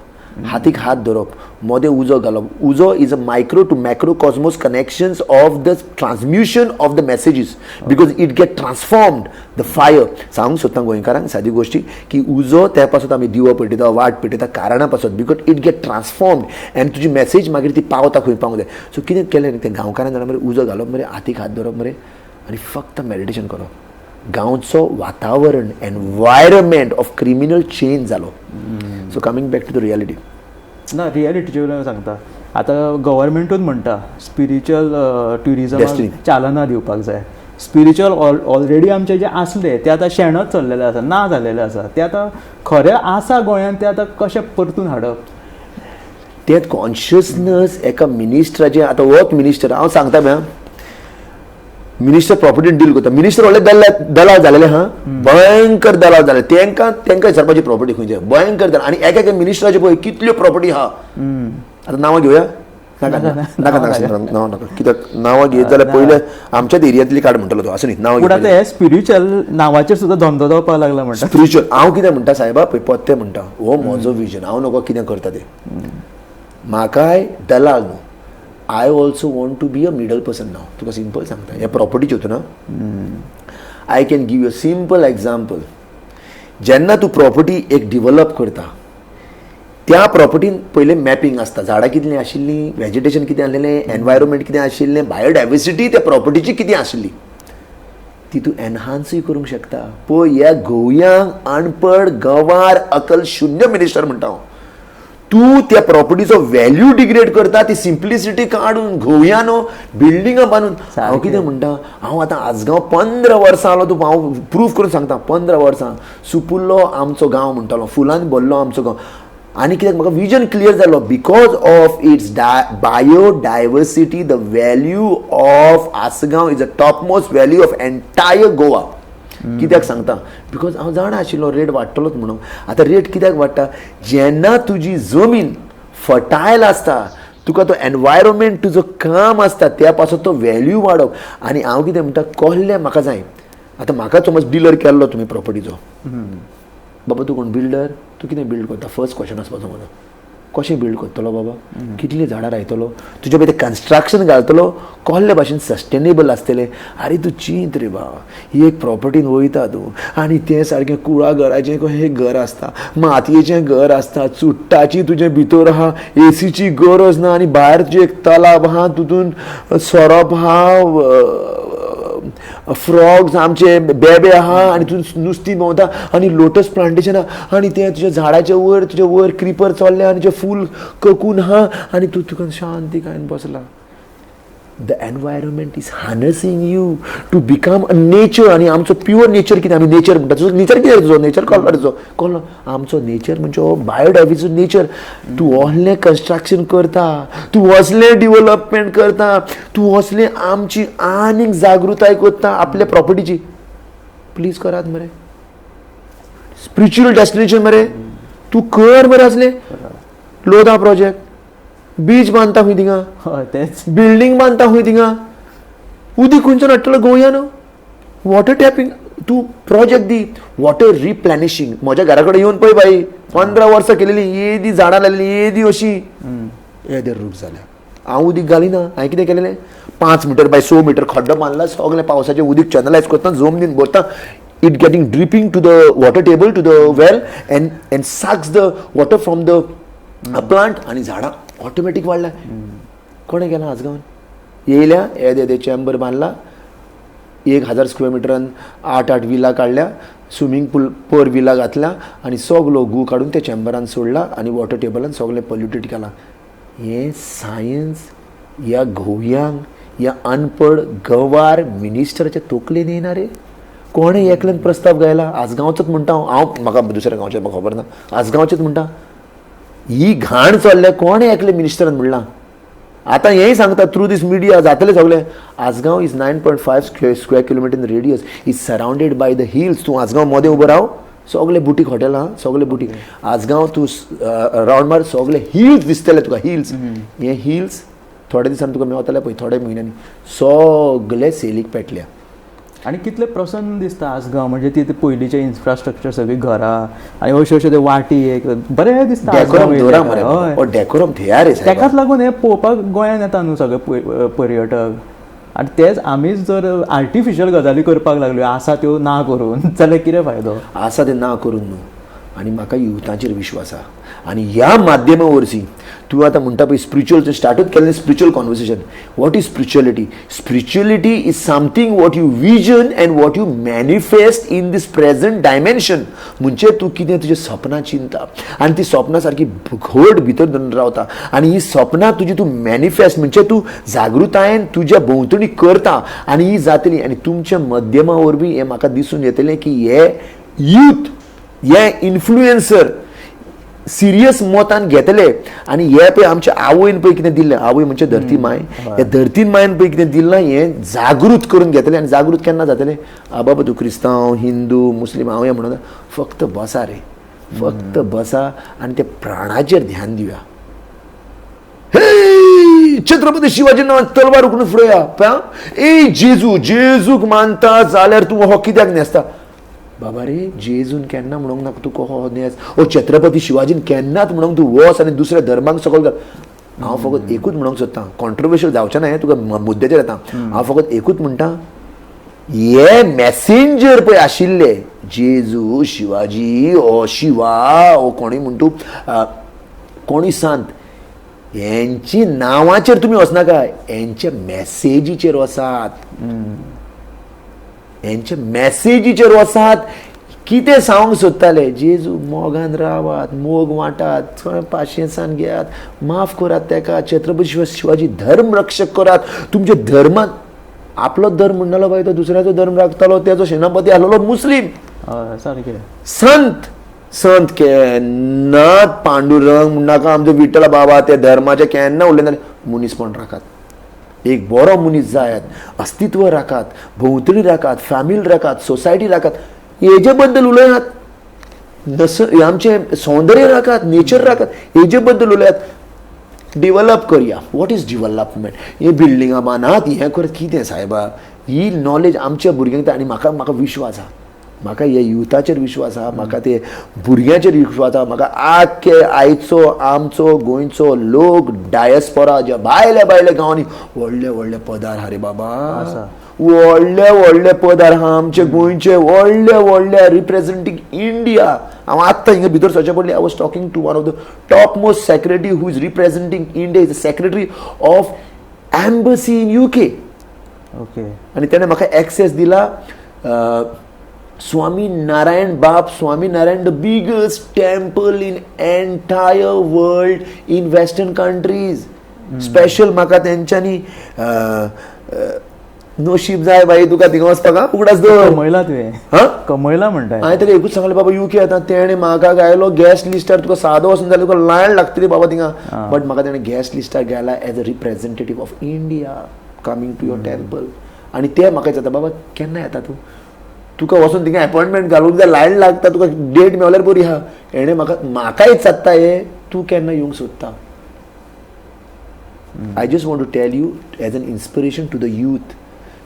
Speaker 1: हातीक हात धरप, मोदें उजो घालप. उजो is a micro to macro cosmos connections of the transmission of the messages, because it get transformed the fire. सांगूंक सोदता गोंयकारांक सादी गोश्टी की उजो त्या पासत आमी दिवो पेटयता, वाट पेटयता कारणा पासत, because it get transformed and तुजी मॅसेज मागीर ती पावता खंय पावूंक जाय. सो कितें केलें तें गांवकारान जाणां मरे, उजो घालप मरे, हातीक हात धरप मरे आनी फक्त मेडिटेशन करप. गांवचो वातावरण, एनवायरमेंट ऑफ क्रिमिनल चेंज जालो. So coming back to the reality.
Speaker 2: ना, रियलिटीचे वयल्यान सांगता, आतां गव्हर्मेंटूच म्हणटा स्पिरिच्युअल ट्युरिजमाक चालना दिवपाक जाय. स्पिरिच्युअल ऑलरेडी आमचे जे आसले ते आतां शेणत चल्लेले आसा, ना जाल्लेले आसा. ते आतां खरें आसा गोंयांत, ते आतां कशें परतून हाडप?
Speaker 1: तें कॉन्शियसनस एका मिनिस्टराचें. आतां होच मिनिस्टर हांव सांगता मॅम, मिनिस्टर प्रॉपर्टीन डील करता. मिनिस्टर व्हडले दलाल जालेले हा, भयंकर दलाल जाले. तेंकां तेंकां विचारपाची प्रॉपर्टी खंयची, भयंकर दलाल. आनी एक एका मिनिस्टराचे पळय कितल्यो प्रॉपर्टी आहा. आतां नांवां घेवया? नाका नाका नाका, नांवां नाका, कित्याक नांवां घेयत जाल्यार पयलें आमच्याच एरियांतली काड म्हणटलो तो, असो न्ही नांवां.
Speaker 2: पूण आतां हे स्पिरिच्युअल नांवाचेर सुद्दां धंदो जावपाक लागला म्हणटा.
Speaker 1: स्पिरिच्युअल हांव कितें म्हणटा सायबा, पळय पत्ते म्हणटा, हो म्हजो विजन, हांव नको कितें करता तें, म्हाकाय दलाल न्हू. I also want to be a middle person. नाव तुका सिंपल सांगता, हे प्रॉपर्टीचे होतो ना, I can give you simple example. जेन्ना तूं प्रॉपर्टी एक डिवलप करता, त्या प्रॉपर्टीन पयलें मॅपिंग आसता, झाडां कितलीं आशिल्लीं, वेजिटेशन कितें आसलेलें, एनवायरमेंट कितें आशिल्लें, बायोडायवर्सिटी त्या प्रॉपर्टीची कितें आशिल्ली, ती तूं एनहान्सूय करूंक शकता. पळय ह्या गोंयांक अणपड गवार अकल शुन्य मिनिस्टर म्हणटा हांव. तूं त्या प्रॉपर्टीचो व्हॅल्यू डिग्रेड करता, ती सिम्प्लिसिटी काडून गोंयानो बिल्डिंगां बांदून. हांव कितें म्हणटा, हांव आतां आजगांव 15 वर्सां आलो, तूं हांव प्रूफ करून सांगता, 15 वर्सां सुपुल्लो आमचो गांव म्हणटालो, फुलान भरलो आमचो गांव. आनी कित्याक म्हाका विजन क्लियर जालो, because of its biodiversity, the value of Assagao is a top most value of entire Goa. कित्याक सांगता, because हांव जाणा आशिल्लो रेट वाडटलोच म्हणून. आतां रेट कित्याक वाडटा, जेन्ना तुजी जमीन फर्टायल आसता, तुका तो एनवायरमेंट तुजो काम आसता, त्या पासत तो व्हॅल्यू वाडप. आनी हांव कितें म्हणटा, कहलें म्हाका जाय. आतां म्हाका समज डिलर केल्लो तुमी प्रॉपर्टीचो, बाबा तूं कोण बिल्डर, तूं कितें बिल्ड करता, फर्स्ट क्वेश्चन आसपाचो म्हजो, कशें बिल्ड करतलो बाबा, कितलीं झाडां रायतलो, तुजे पळय तें कन्स्ट्रक्शन घालतलो कहले भाशेन सस्टेनेबल आसतलें. आरे तूं चिंत रे बाबा, ही एक प्रॉपर्टीन वयता तूं आनी तें सारकें कुळागराचें कशें घर आसता, मातयेचें घर आसता, चुट्टाची तुजें भितर आहा, एसीची गरज ना, आनी भायर तुजें एक तलाब आहा, तितून सोरोप आहा, फ्रॉग्स आमचे बेबे आहा, आनी तूं नुस्तीं भोंवता, आनी लोटस प्लांटेशन आहा, आनी तें तुज्या झाडाचे वयर तुजे वयर क्रिपर चल्ले आनी तुजें फूल ककून आहा, आनी तूं तुका शांतिकायेन बसला. The environment is harnessing you to become a nature. आनी आमचो प्युअर नेचर कितें, आमी नेचर म्हणटा. तुजो नेचर कितें, तुजो नेचर कळ्ळो तुजो कळ्ळो. आमचो नेचर म्हणजे हो बायोडायवर्सिटी नेचर. तूं असलें कन्स्ट्रक्शन करता, तूं असलें डिवलपमेंट करता, तूं असलें आमची आनीक जागृताय करता आपल्या प्रॉपर्टीची. प्लीज करात मरे, स्पिरिच्युअल डेस्टिनेशन मरे, तूं कर मरे असलें. लोधा प्रोजेक्ट, बीच बांदता खंय थिंगा,
Speaker 2: हय तेच,
Speaker 1: बिल्डींग बांदता खंय थिंगा, उदीक खंयच्यान हाडटलो गोंयान. वॉटर टॅपिंग तूं प्रोजेक्ट दी, वॉटर रिप्लॅनिशींग. म्हज्या घरा कडेन येवन पळय बाई, 15 वर्सां केलेली येदी झाडां लायलेली, येदी अशी येदे रूख जाल्या. हांव उदीक घालिना. हांवें कितें केलेलें, 5 मिटर बाय 6 मिटर खड्डो बांदला, सगळें पावसाचें उदीक चॅनलायज करता, जमनीन भरता. It getting dripping to the water table, to the well, and sucks the water from the plant. आनी झाडां ऑटोमॅटीक वाडल्या. कोणें केलां आजगांवान येयल्या, येदे येदे चॅम्बर बांदला, 1000 स्क्वेअर मिटरान 8-8 विला काडल्या, स्विमींग पूल पर विला घातला आनी सगलो गू काडून त्या चॅम्बरान सोडला आनी वॉटर टेबलान सगळें पॉल्युटेड केलां. हें सायन्स ह्या गोव्यांक, ह्या अनपड गवार मिनिस्टराच्या तोकलेन येयना रे. कोणें एकल्यान प्रस्ताव गायला आजगांवचोच म्हणटा हांव, म्हाका दुसऱ्या गांवचें म्हाका खबर ना, आजगांवचेच म्हणटा. ही घाण चल्ल्या, कोणें एकले मिनिस्टरान म्हणलां. आतां हेंय सांगता थ्रू दीस मिडिया जातलें सगळें. Assagao is 9.5 square kilometre in radius, is surrounded by the hills. तूं आजगांव मदें उबो राव, सगळे बुटीक हॉटेलां, सगळे बुटीक. आजगांव तूं रावंड मार, सगळे हिल्स दिसतले तुका, हिल्स. हे हिल्स थोड्या दिसांनी तुका मेवतले पळय, थोड्या म्हयन्यांनी सगळे सेलीक पेटल्या.
Speaker 2: आनी कितलें प्रसन्न दिसता आसगांव, म्हणजे ती पयलींचें इन्फ्रास्ट्रक्चर, सगळीं घरां आनी अश्यो अश्यो ते वाटी, एक बरें दिसता.
Speaker 1: डेकोरम दवरा मरे, हो डेकोरम थेयार रे.
Speaker 2: तेकाच लागून हे पळोवपाक गोंयांत येता न्हू सगळे पर्यटक. आनी तेच आमीच जर आर्टिफिशियल गजाली करपाक लागल्यो, आसा त्यो ना करून, जाल्यार कितें फायदो?
Speaker 1: आसा ते ना करून न्हू. आनी म्हाका युथाचेर विश्वास आहा. आनी ह्या माध्यमा वरवीं तूं आतां म्हणटा पळय स्पिरिच्युअल, स्टार्टूच केलें spiritual conversation. What is spirituality? Spirituality is something what you vision and what you manifest in this present dimension. म्हणजे तूं कितें तुजें सपनां चिंता आनी ती सपनां सारकी घट भितर धरून रावता आनी ही सपनां तुजी तूं मॅनिफेस्ट, म्हणजे तूं जागृतायेन तुज्या भोंवतणी करता आनी ही जातली. आनी तुमच्या माध्यमा वरवीं हें म्हाका दिसून येतलें की हे यूथ, हे इन्फ्लुएन्सर सिरियस मतान घेतले. आनी हे पळय आमच्या आवयन पळय कितें दिल्लें, आवय म्हणजे धरती माय, हे धरती मायन पळय कितें दिल्लां हें जागृत करून घेतलें. आनी जागृत केन्ना जातलें? आ बाबा, तूं क्रिस्तांव, हिंदू, मुस्लीम, हांव हें म्हणून फक्त बसा रे, फक्त बसा आनी ते प्राणाचेर ध्यान दिवया. हे छत्रपती शिवाजी नांवान तलवार उखलून फुडया. ए जेजू, जेजूक मानता जाल्यार तूं हो कित्याक न्हेसता? बाबा रे, जेजून केन्ना म्हणूंक नाका तूं हो न्हेस. ओ छत्रपती शिवाजीन केन्नाच म्हणूंक तूं वच आनी दुसऱ्या धर्माक सकयल घाल. हांव फकत एकूच म्हणूंक सोदतां, कॉन्ट्रोवर्शियल जावचें ना हें, तुका मुद्द्याचेर येता. हांव फकत एकूच म्हणटा, हे मॅसेंजर पळय आशिल्ले जेजू, शिवाजी, ओ शिवा, ओ कोणूय म्हण तूं, कोणूय सांत, हेंची नांवाचेर तुमी वचनाका, हेंच्या मॅसेजीचेर वचात, हेंच्या मॅसेजीचेर वचात. कितें सांगूंक सोदताले जेजू? मोगान रावात, मोग वांटात, पाशेंसान घेयात, माफ करात तेका. छत्रपती शिवाजी धर्म रक्षक करात तुमच्या धर्मान. आपलो धर्म म्हणटालो बाय, तो दुसऱ्याचो धर्म राखतालो. तेजो सेनापती आसलेलो मुस्लीम.
Speaker 2: सारकें.
Speaker 1: संत, संत केन्नाच पांडुरंग म्हणनाका, आमचो विठ्ठल बाबा त्या धर्माचे केन्ना उलयना. मनीसपण राखात, एक बरो मनीस जायात, अस्तित्व राखात, भोंवतणी राखात, फॅमिली राखात, सोसायटी राखात, हेजे बद्दल उलयात. नस आमचें सौंदर्य राखात, नेचर राखात, हेजे बद्दल उलयात. डिवलप करया. What is development? हे बिल्डिंगां बांदात, हें करत, कितें सायबा? ही नॉलेज आमच्या भुरग्यांक. आनी म्हाका म्हाका विश्वास आहा, म्हाका हे युथाचेर विश्वास आहा, म्हाका ते भुरग्यांचेर विश्वास आहा. म्हाका आख्खे आयचो आमचो गोंयचो लोक डायस्पोरा, ज्या भायल्या भायल्या गांवांनी व्हडले व्हडले पदार आहा रे बाबा, व्हडले व्हडले पदार आहा आमचे गोंयचे, व्हडले व्हडले रिप्रेझेंटींग इंडिया. हांव आत्तां हिंगा भितर सरचे पडली, I was talking to one of the top most secretary who is representing India, is a secretary of embassy in UK. आनी तेणें म्हाका एक्सेस दिला स्वामी नारायण बाप, Swami Narayan, the biggest temple in entire world in western countries. Special म्हाका तेंच्यांनी नशीब जाय बाई तुका थिंगा वचपाक, उगडास दवर.
Speaker 2: कमयला तुवें?
Speaker 1: हा,
Speaker 2: कमयला म्हणटा.
Speaker 1: हांवें ताका एकूच सांगलें, बाबा युके येता. तेणें म्हाका गायलो गॅस्ट लिस्टार. तुका सादो वचून जाल्यार तुका लायन लागतली बाबा थिंगा, बट म्हाका तेणें गॅस्ट लिस्टार गेला as a representative of India coming to your temple. आनी ते म्हाका विचारता, बाबा केन्ना येता तूं, तुका वचून थिंगा अपॉयंटमेंट घालूंक जाय, लायन लागता, तुका डेट मेवल्यार बरी आहा. हेणें म्हाका विचारता हे तूं केन्ना येवंक सोदता. I just want to tell you as an inspiration to the youth,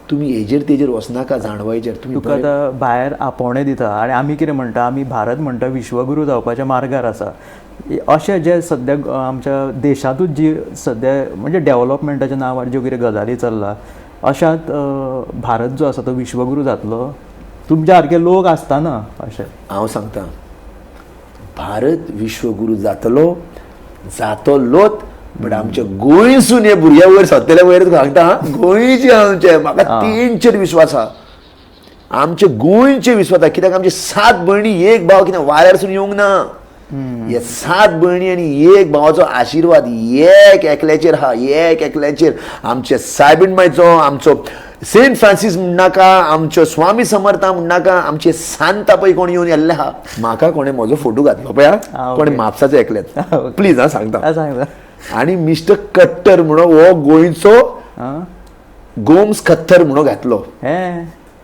Speaker 1: तुमी हेजेर तेजेर वचनाका, जाणवायचेर तुमी.
Speaker 2: तुका आतां भायर आपोवणें दिता आनी आमी कितें म्हणटा, आमी भारत म्हणटा विश्वगुरू जावपाच्या मार्गार आसा. अशें जे सद्या आमच्या देशांतूच जी सद्या म्हणजे डेव्हलपमेंटाच्या नांवार ज्यो कितें गजाली चल्ला, अशांत भारत जो आसा तो विश्वगुरू जातलो तुमच्या सारके लोक आसतना अशें?
Speaker 1: हांव सांगता, भारत विश्वगुरू जातलो, जातलोच, बट आमच्या गोंयसून हे भुरग्या वयर सरतले वयर. तुका सांगता, गोंयचे आमचे म्हाका तेंचेर विश्वास आहा, आमचे गोंयचे विश्वास आहा. कित्याक आमचे 7 भयणी एक भाव कितें वाऱ्यारसून येवंक ना. हे 7 भयणी आनी एक भावाचो आशिर्वाद एक एकल्याचेर आहा, एक एकल्याचेर. आमचे सायबीण मायचो, आमचो सेंट फ्रांसीस म्हणनाका, आमच्यो स्वामी समर्था म्हणनाका, आमचे सांता पळय कोण येवन येल्ले आहा. म्हाका कोणें म्हजो फोटो घातलो पळय, कोणें म्हापसाचो एकल्याच, प्लीज हा सांगता.
Speaker 2: सांगता.
Speaker 1: आनी मिस्टर कट्टर म्हणून हो गोंयचो गोम्स खत्तर म्हणून घातलो,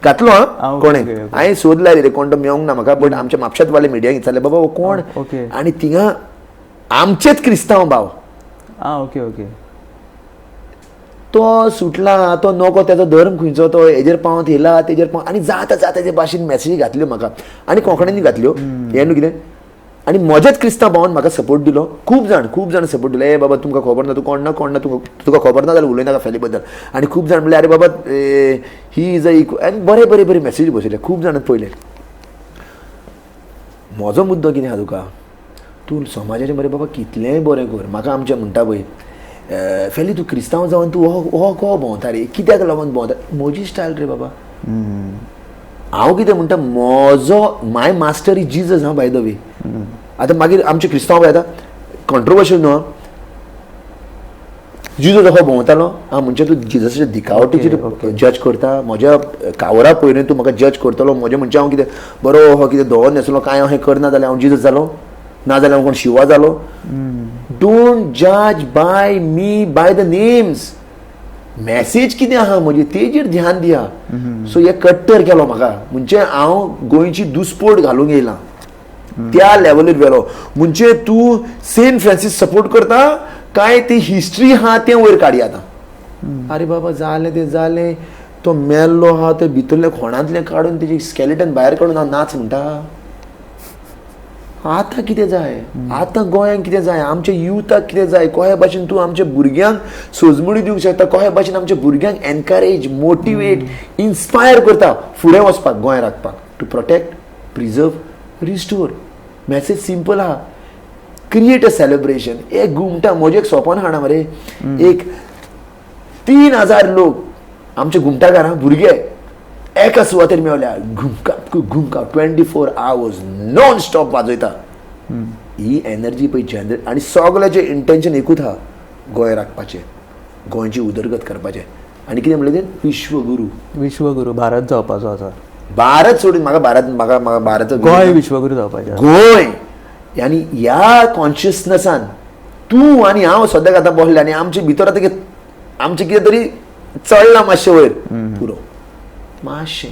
Speaker 1: घातलो. हा, कोणें हांवें सोद लायले रे, कोण तो मेवंक ना म्हाका, बट आमच्या म्हापशांत वाले मिडियाक विचारलें, बाबा हो कोण, आनी थिंगा आमचेच क्रिस्तांव भाव.
Speaker 2: ओके ओके
Speaker 1: तो सुटला, तो नको, तेजो धर्म खंयचो, तो हेजेर पावत येयला, तेजेर पाव आनी जाता जाता तेजे भाशेन मॅसेजी घातल्यो म्हाका आनी कोंकणीन घातल्यो. हें न्हू कितें, आनी म्हज्याच क्रिस्तांव भावान म्हाका सपोर्ट दिलो. खूब जाण सपोर्ट दिलो. ए बाबा तुमकां खबर ना, तूं कोण ना कोण ना, तुका खबर ना जाल्यार उलयनाका फेली बद्दल. आनी खूब जाण म्हणलें, अरे बाबा he is a इक्व, आनी बरे बरे बरे मॅसेजी बसयले खूब जाणां पयले. म्हजो मुद्दो कितें आहा तुका, तूं समाजाचें मरे बाबा कितलेंय बरें कर. म्हाका आमचें म्हणटा पळय, फेली तूं क्रिस्तांव जावन तूं हो को भोंवता रे, कित्याक लागून भोंवता? म्हजी स्टायल रे बाबा. हांव कितें म्हणटा, म्हजो माय मास्टर is Jesus. हा, बाय the way, आतां मागीर आमचे क्रिस्तांव पळय आतां कॉन्ट्रोवर्शियल न्हू, जिजस हो भोंवतालो. हा, म्हणजे तूं जिजसाच्या दिखावटीचेर जज करता, म्हज्या कावरा पयलीं तूं म्हाका जज करतलो. म्हजें म्हणजे हांव कितें बरो हो कितें धवो न्हेसलो कांय हांव हें करना जाल्यार हांव जिजस जालो, ना जाल्यार हांव कोण शिवा जालो. Don't जज by me by the names. Message कितें आहा म्हजी तेजेर ध्यान दिया. सो हे कट्टर केलो म्हाका, म्हणजे हांव गोंयची दुस्पोट घालूंक येयला त्या लेवलीर व्हेलो. म्हणजे तूं सेंट फ्रांसीस सपोर्ट करता काय ती हिस्ट्री आहा तें वयर काडया आतां. अरे बाबा जालें तें जालें, तो मेल्लो आहा ते भितरलें खोणांतलें काडून तेजी स्केलेटन भायर काडून हांव नाच म्हणटा. आतां कितें जाय, आतां गोंयांक कितें जाय, आमच्या युथाक कितें जाय, कशे भाशेन तूं आमच्या भुरग्यांक सोजमणी दिवंक शकता, कशे भाशेन आमच्या भुरग्यांक एनकरेज, मोटिवेट, इन्स्पायर करता फुडें वचपाक, गोंय राखपाक, to protect, preserve, restore. Message simple आहा, क्रिएट अ सेलिब्रेशन. एक घुमटा म्हजें एक सोंपन हाडा मरे, एक 3000 लोक आमच्या घुमटाकारां भुरगे एका सुवातेर मेवल्या, घुमका घुमका 24 आवर्स नॉन स्टॉप वाजयता. ही एनर्जी पळय जनरेट, आनी सगळ्याचें इंटेन्शन एकूच आहा, गोंय राखपाचें, गोंयची उदरगत करपाचें. आनी कितें म्हणलें तें, विश्वगुरू.
Speaker 2: विश्वगुरू भारत जावपाचो आसा.
Speaker 1: भारत सोडून म्हाका भारत, म्हाका म्हाका भारत
Speaker 2: गोंय विश्वगुरू जावपाचें,
Speaker 1: गोंय. आनी ह्या कॉन्शियसनसान तूं आनी हांव सद्याक आतां बसले आनी आमचे भितर आतां आमचें कितें तरी चडलां मातशें वयर, पुरो मातशें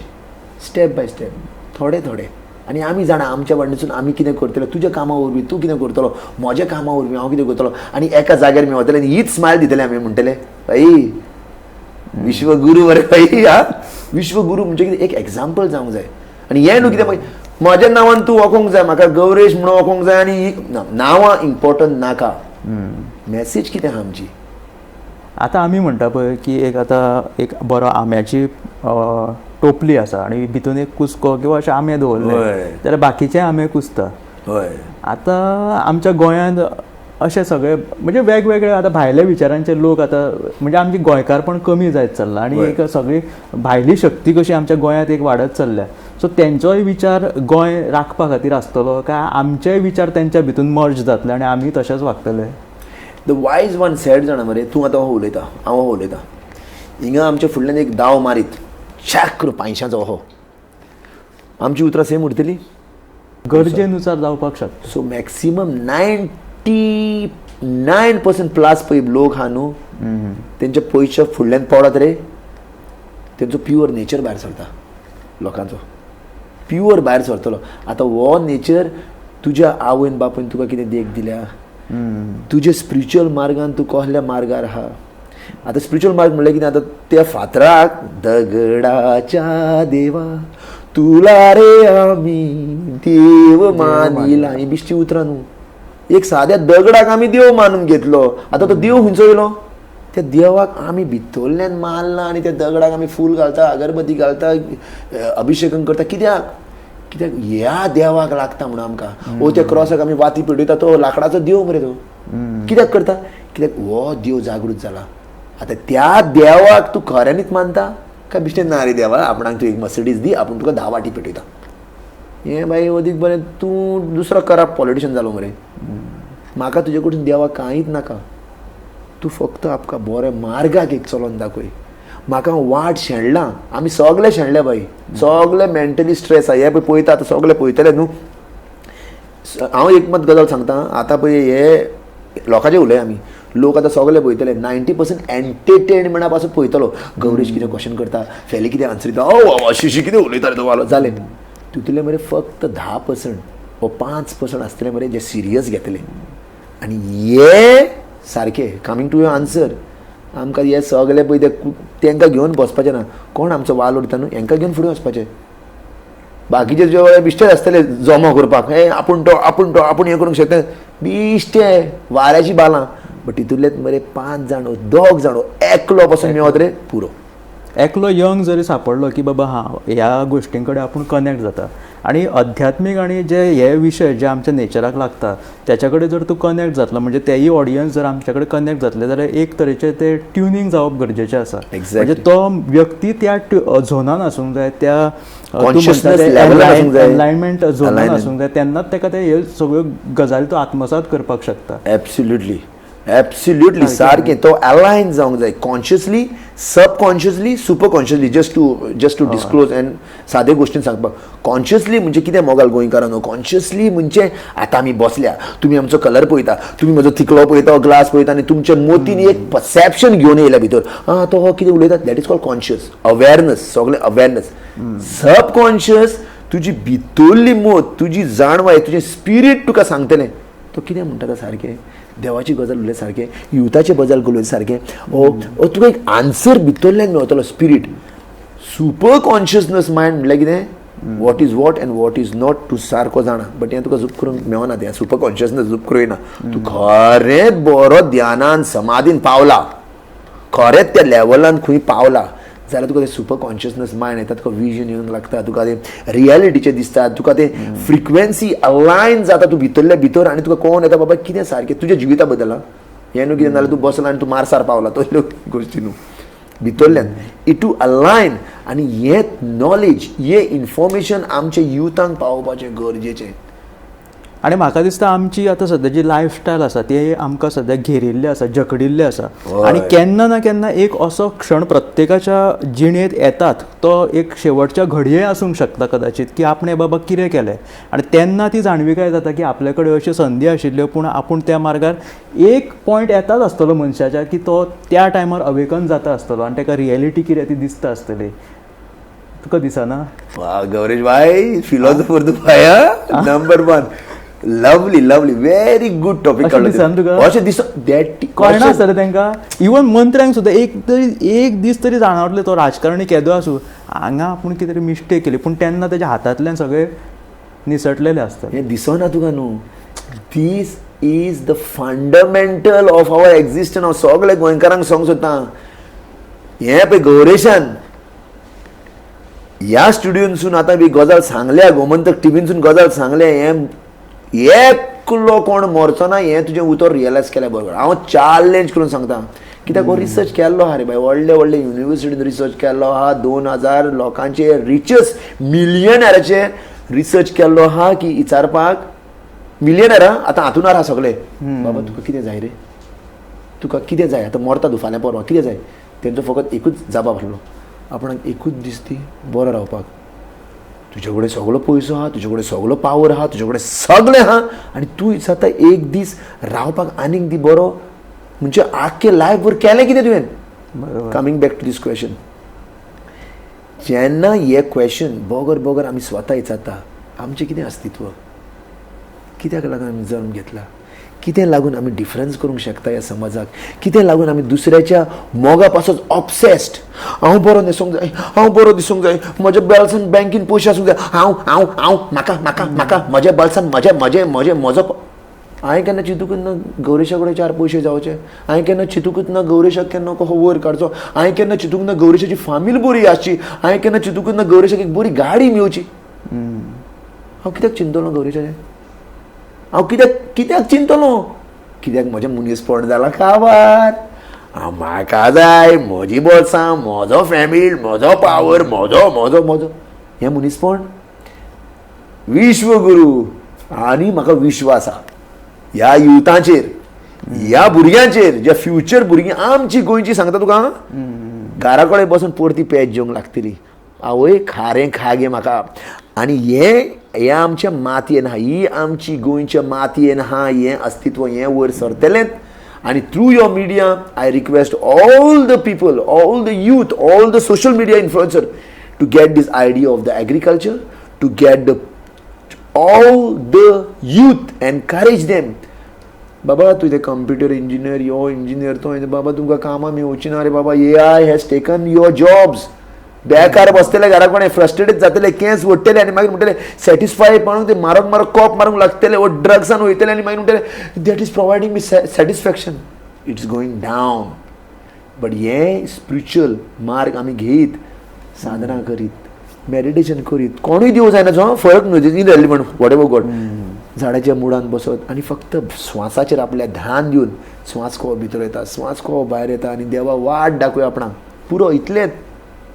Speaker 1: स्टेप बाय स्टेप, थोडे थोडे. आनी आमी जाणा आमच्या वाटेनसून आमी कितें करतले. तुज्या कामा वरवीं तूं कितें करतलो, म्हज्या कामा वरवीं हांव कितें करतलो, आनी एका जाग्यार मेवतले आनी हीच स्मायल दितले आमी, म्हणटले भाई विश्वगुरू मरे भाई. हा, विश्वगुरू म्हणजे कितें एक एग्जाम्पल जावंक जाय. आनी हें न्हू कितें म्हज्या नांवान तूं वळखूंक जाय, म्हाका गौरेश म्हणून वळखूंक जाय. आनी नांवां इम्पोर्टंट नाका, मॅसेज कितें आहा आमची.
Speaker 2: आतां आमी म्हणटा पळय की एक आतां एक बरो आंब्याची टोपली आसा आनी भितून एक कुसको किंवा अशे आंबे दवरले जाल्यार बाकीचे आंबे कुसता. आतां आमच्या गोंयांत अशे सगळे म्हणजे वेगवेगळे आतां भायल्या विचारांचे लोक आतां म्हणजे आमची गोंयकारपण कमी जायत चल्ला आनी एक सगळी भायली शक्ती कशी आमच्या गोंयांत एक वाडत चल्ल्या. सो तेंचोय विचार गोंय राखपा खातीर आसतलो काय आमचेय विचार तेंच्या भितून मर्ज जातले आनी आमी तशेंच वागतले?
Speaker 1: The wise one sad जाणा मरे, तूं आतां हो उलयता, हांव हो उलयता, हिंगा आमच्या फुडल्यान एक दाव मारीत छॅक करून 500चो हो, आमची उतरां सेम उरतली?
Speaker 2: गरजेनुसार जावपाक शकता.
Speaker 1: सो मॅक्सिमम 99% प्लस पळय लोक आहा न्हू, तेंच्या पयशा फुडल्यान पडत रे, तेंचो प्युअर नेचर भायर सरता, लोकांचो प्युअर भायर सरतलो. आतां हो नेचर तुज्या आवयन बापूयन तुका कितें देख दिल्या, तुजे स्पिरिच्युअल मार्गान तूं कसल्या मार्गार आहा. आतां स्पिरिच्युअल मार्ग म्हणल्यार कितें, आतां त्या फातराक दगडाच्या देवा तुला रे आमी देव मानिला, ही बिश्टी उतरां न्हू. एक साद्या दगडाक आमी देव मानून घेतलो, आतां तो देव खंयचो येयलो? त्या देवाक आमी भितरल्यान मानला आनी त्या दगडाक आमी फूल घालता, अगरबत्ती घालता, अभिशेकन करता. कित्याक? कित्याक ह्या देवाक लागता म्हणून आमकां. ओ त्या क्रॉसाक आमी वाती पेटयता, तो लाकडाचो देव मरे तो, कित्याक करता? कित्याक हो देव जागृत जाला. आतां त्या देवाक तूं खऱ्यांनीच मानता काय बिश्टें ना रे देवा आपणाक तूं एक मर्सिडीज दी, आपूण तुका 10 वाटी पेटयता. हें बाई अदीक बरें तूं दुसरो करप्ट पॉलिटिशन जालो मरे. म्हाका तुजे कडसून देवाक कांयच नाका, तूं फक्त आपका बऱ्या मार्गाक एक चलोन दाखय. म्हाका वाट शेणला, आमी सगळे शेणले बाई, सगळे मेंटली स्ट्रेस आहा. हे पळय पळयता आतां सगळे पळयतले न्हू. हांव एक मत गजाल सांगता, आतां पळय हे लोकांचे उलय आमी, लोक आतां सगळे पळयतले 90% एंटरटेनमेंटा पासून पळयतलो. गौरेश कितें क्वेश्चन करता, फेली कितें आन्सर दिता, ओ शिशी कितें उलयता रे तो वालो जालें. तितूंतले मरे फक्त 10% वो 5% आसतले मरे जे सिरियस घेतले. आनी हे सारके कमींग टू your answer, आमकां हे सगळे पळय ते तांकां घेवन बसपाचें ना. कोण आमचो वाल उरता न्हू, हेंकां घेवन फुडें वचपाचें. बाकीचे जे बिश्टे आसतले जमो करपाक, हे आपूण तो आपूण तो आपूण हें करूंक शकता, बिश्टे वाऱ्याची बालां. बट तितूंतलेच मरे 5 जाण 2 जाण एकलो पासून मेळत रे पुरो.
Speaker 2: एकलो यंग जरी सापडलो की बाबा हां ह्या गोश्टीं कडेन आपूण कनेक्ट जाता आनी अध्यात्मीक आनी जे हे विशय जे आमच्या नेचराक लागता त्याच्या कडेन जर तूं कनेक्ट जातलो, म्हणजे तेय ऑडियन्स जर आमच्या कडेन कनेक्ट जातले जाल्यार एक तरेचें ते ट्युनींग जावप गरजेचें आसा. म्हणजे तो व्यक्ती त्या झोनान आसूंक जाय, त्या एनलायनमेंट झोनान आसूंक जाय, तेन्नाच ताका ते ह्यो सगळ्यो गजाली तो आत्मसात करपाक शकता.
Speaker 1: एब्सोल्युटली एब्सोल्युटली सारकें, तो अलायन जावंक जाय consciously, subconsciously, super consciously. Just to disclose and सादे गोश्टीन सांगपाक, कॉन्शियसली म्हणजे कितें मोगाल गोंयकारांनो, कॉन्शियसली म्हणजे आतां आमी बसल्या, तुमी आमचो कलर पळयता, तुमी म्हजो थिकलो पळयता, ग्लास पळयता आनी तुमच्या मोतीन एक परसेप्शन घेवन येयल्या भितर, आं तो हो कितें उलयता, that is called conscious awareness. सगळें अवेरनस. सबकॉन्शियस तुजी भितरली मोत, तुजी जाणवाय, तुजें स्पिरीट तुका सांगतलें तो कितें म्हणटा सारकें, देवाची गजाल उलयता सारकें, युथाची गजाल उलयता सारकें, ओ तुका एक आन्सर भितरल्यान मेळटलो स्पिरीट. सुपर कॉन्शियसनस मायंड म्हणल्यार कितें, what is what and what is not तूं सारको जाणा, बट हें तुका झूप करून मेळना, तें सुपर कॉन्शियसनस झूप करून येना. तूं खरेंच बरो ध्यानान समाधीन पावला, खरेंच त्या लेवलान खंय पावला जाल्यार तुका तें सुपर कॉन्शियसनस मायंड येता, तुका विजन येवंक लागता, तुका तें रियलिटीचें दिसता, तुका तें फ्रिक्वेन्सी अलायन जाता, तूं भितरल्या भितर आनी तुका कोण येता बाबा कितें सारकें तुज्या जिविता बदला. हें न्हू कितें जाल्यार तूं बसला आनी तूं मार्सार पावला, तसल्यो गोश्टी न्हू, भितरल्यान it to align. आनी हें नॉलेज, हें इन्फॉर्मेशन आमच्या युथांक पावोवपाचें गरजेचें.
Speaker 2: आनी म्हाका दिसता आमची आतां सद्या जी लायफस्टायल आसा ती आमकां सद्या घेरिल्ली आसा, जकडिल्ली आसा आनी केन्ना ना केन्ना एक असो क्षण प्रत्येकाच्या जिणेंत येतात, तो एक शेवटच्या घडये आसूंक शकता कदाचित की आपणें बाबा कितें केलें, आनी तेन्ना ती जाणविकाय जाता की आपल्या कडेन अश्यो संदी आशिल्ल्यो पूण आपूण त्या मार्गार. एक पॉयंट येताच आसतलो मनशाच्या की तो त्या टायमार अवेकन जाता आसतलो आनी ताका रियलिटी कितें ती दिसता आसतली. तुका दिसना?
Speaker 1: वा गौरेश भाई, फिलॉसॉफर तूं भाई, number 1. Lovely lovely, very good topic. अशें दिसना कळना
Speaker 2: आसतलें तांकां, इवन मंत्र्यांक सुद्दां एक दीस तरी जाणवतलें, तो राजकारणी केदो आसूं हांगा आपूण कितें तरी मिस्टेक केली, पूण तेन्ना तेज्या हातांतल्यान सगळें निसटलेलें आसता.
Speaker 1: हें दिसना तुका न्हू. This is the fundamental of our existence. हांव सगळे गोंयकारांक सांगूंक सोदतां, हें पळय गौरेशान ह्या स्टुडियोनसून आतां बी गजाल सांगल्या, गोमंतक टिवीनसून गजाल सांगल्या, हें एकलो कोण मरचो ना हें तुजें उतर रियलायज केल्या बरोबर. हांव चॅलेंज करून सांगता, कित्याक हो रिसर्च केल्लो आहा रे बाय, व्हडले व्हडले युनिवर्सिटीन रिसर्च केल्लो आहा, 2000 लोकांचे रिचस्ट मिलियनराचे रिसर्च केल्लो आहा की विचारपाक मिलियनरा आतां हातून आहा सगळे, बाबा तुका कितें जाय रे, तुका कितें जाय आतां मरता तूं फाल्यां परवां कितें जाय तेंचो फकत एकूच जाप आसलो आपणाक एकूच दीस दी बरो रावपाक. तुजे कडेन सगलो पयसो आहा, तुजे कडेन सगलो पावर आहा, तुजे कडेन सगळें आहा आनी तूं विचारता एक दीस रावपाक आनीक दी बरो, म्हणजे आख्खें लायफ भर केलें कितें तुवें? Coming back to this question, जेन्ना हे क्वेश्चन बगर बगर आमी स्वता विचारता आमचें कितें अस्तित्व, कित्याक लागून आमी जल्म घेतला, कितें लागून आमी डिफरन्स करूंक शकता ह्या समाजाक, कितें लागून आमी दुसऱ्याच्या मोगा पासत ऑब्सेस्ड, हांव बरो न्हेसूंक जाय, हांव बरो दिसूंक जाय, म्हज्या बॉल्सान बँकेन पयशे आसूंक जाय, हांव हांव हांव म्हाका म्हाका म्हाका म्हज्या बॉल्सान म्हजे म्हजे म्हजे म्हजो. हांवें केन्ना चिंतूकच ना गौरेशा कडेन चार पयशे जावचे, हांवें केन्ना चिंतूकच ना गौरेशाक केन्ना कसो वयर काडचो, हांवें केन्ना चिंतूंक ना गौरेशाची फामील बरी आसची, हांवें केन्ना चिंतूकच ना गौरेशाक एक बरी गाडी मेवची. हांव कित्याक चिंतलो गौरेशाचें? हांव कित्याक कित्याक चिंतलो? कित्याक म्हजें मनीसपण जालां काबार. हांव म्हाका जाय म्हजी बोल्सां, म्हजो फॅमिली, म्हजो पावर, म्हजो म्हजो म्हजो. हें मनीसपण. विश्वगुरू आनी म्हाका विश्व आसा ह्या युथाचेर, ह्या भुरग्यांचेर, ज्या फ्युचर भुरगीं आमची गोंयची सांगता तुका, घरा कडेन बसून परती पेज जेवंक लागतली. आवय खारें खा गे म्हाका. आनी हें हें आमच्या मातयेन आहा, ही आमची गोंयच्या मातयेन आहा, हें अस्तित्व हें वयर सरतलेंच. आनी through your media I request all the people, all the youth, all the social media influencer to get this idea of the agriculture, to get the all the youth, encourage them. बाबा तुजें computer engineer, यो engineer, तो बाबा तुमकां कामां मेवची ना रे बाबा, AI has taken your jobs. बेकार बसतले घरा कडेन, फ्रस्ट्रेटेड जातले, केंस वडटले आनी मागीर म्हणटले सॅटिस्फाय म्हणून ते मारक मारक कॉप मारूंक लागतले वो ड्रग्सान वयतले आनी मागीर म्हणटले that is providing me satisfaction. It's going down. But हें स्पिरिच्युअल मार्ग आमी घेयत, साधना करीत, मेडिटेशन करीत, कोणूय देव जायना जो फरक न्हू, इनरेलिवंट what ever God, झाडाच्या मुळान बसत आनी फक्त स्वासाचेर आपल्या ध्यान दिवन स्वास को भितर येता, स्वास को भायर येता आनी देवा वाट दाखय आपणाक पुरो, इतलेंच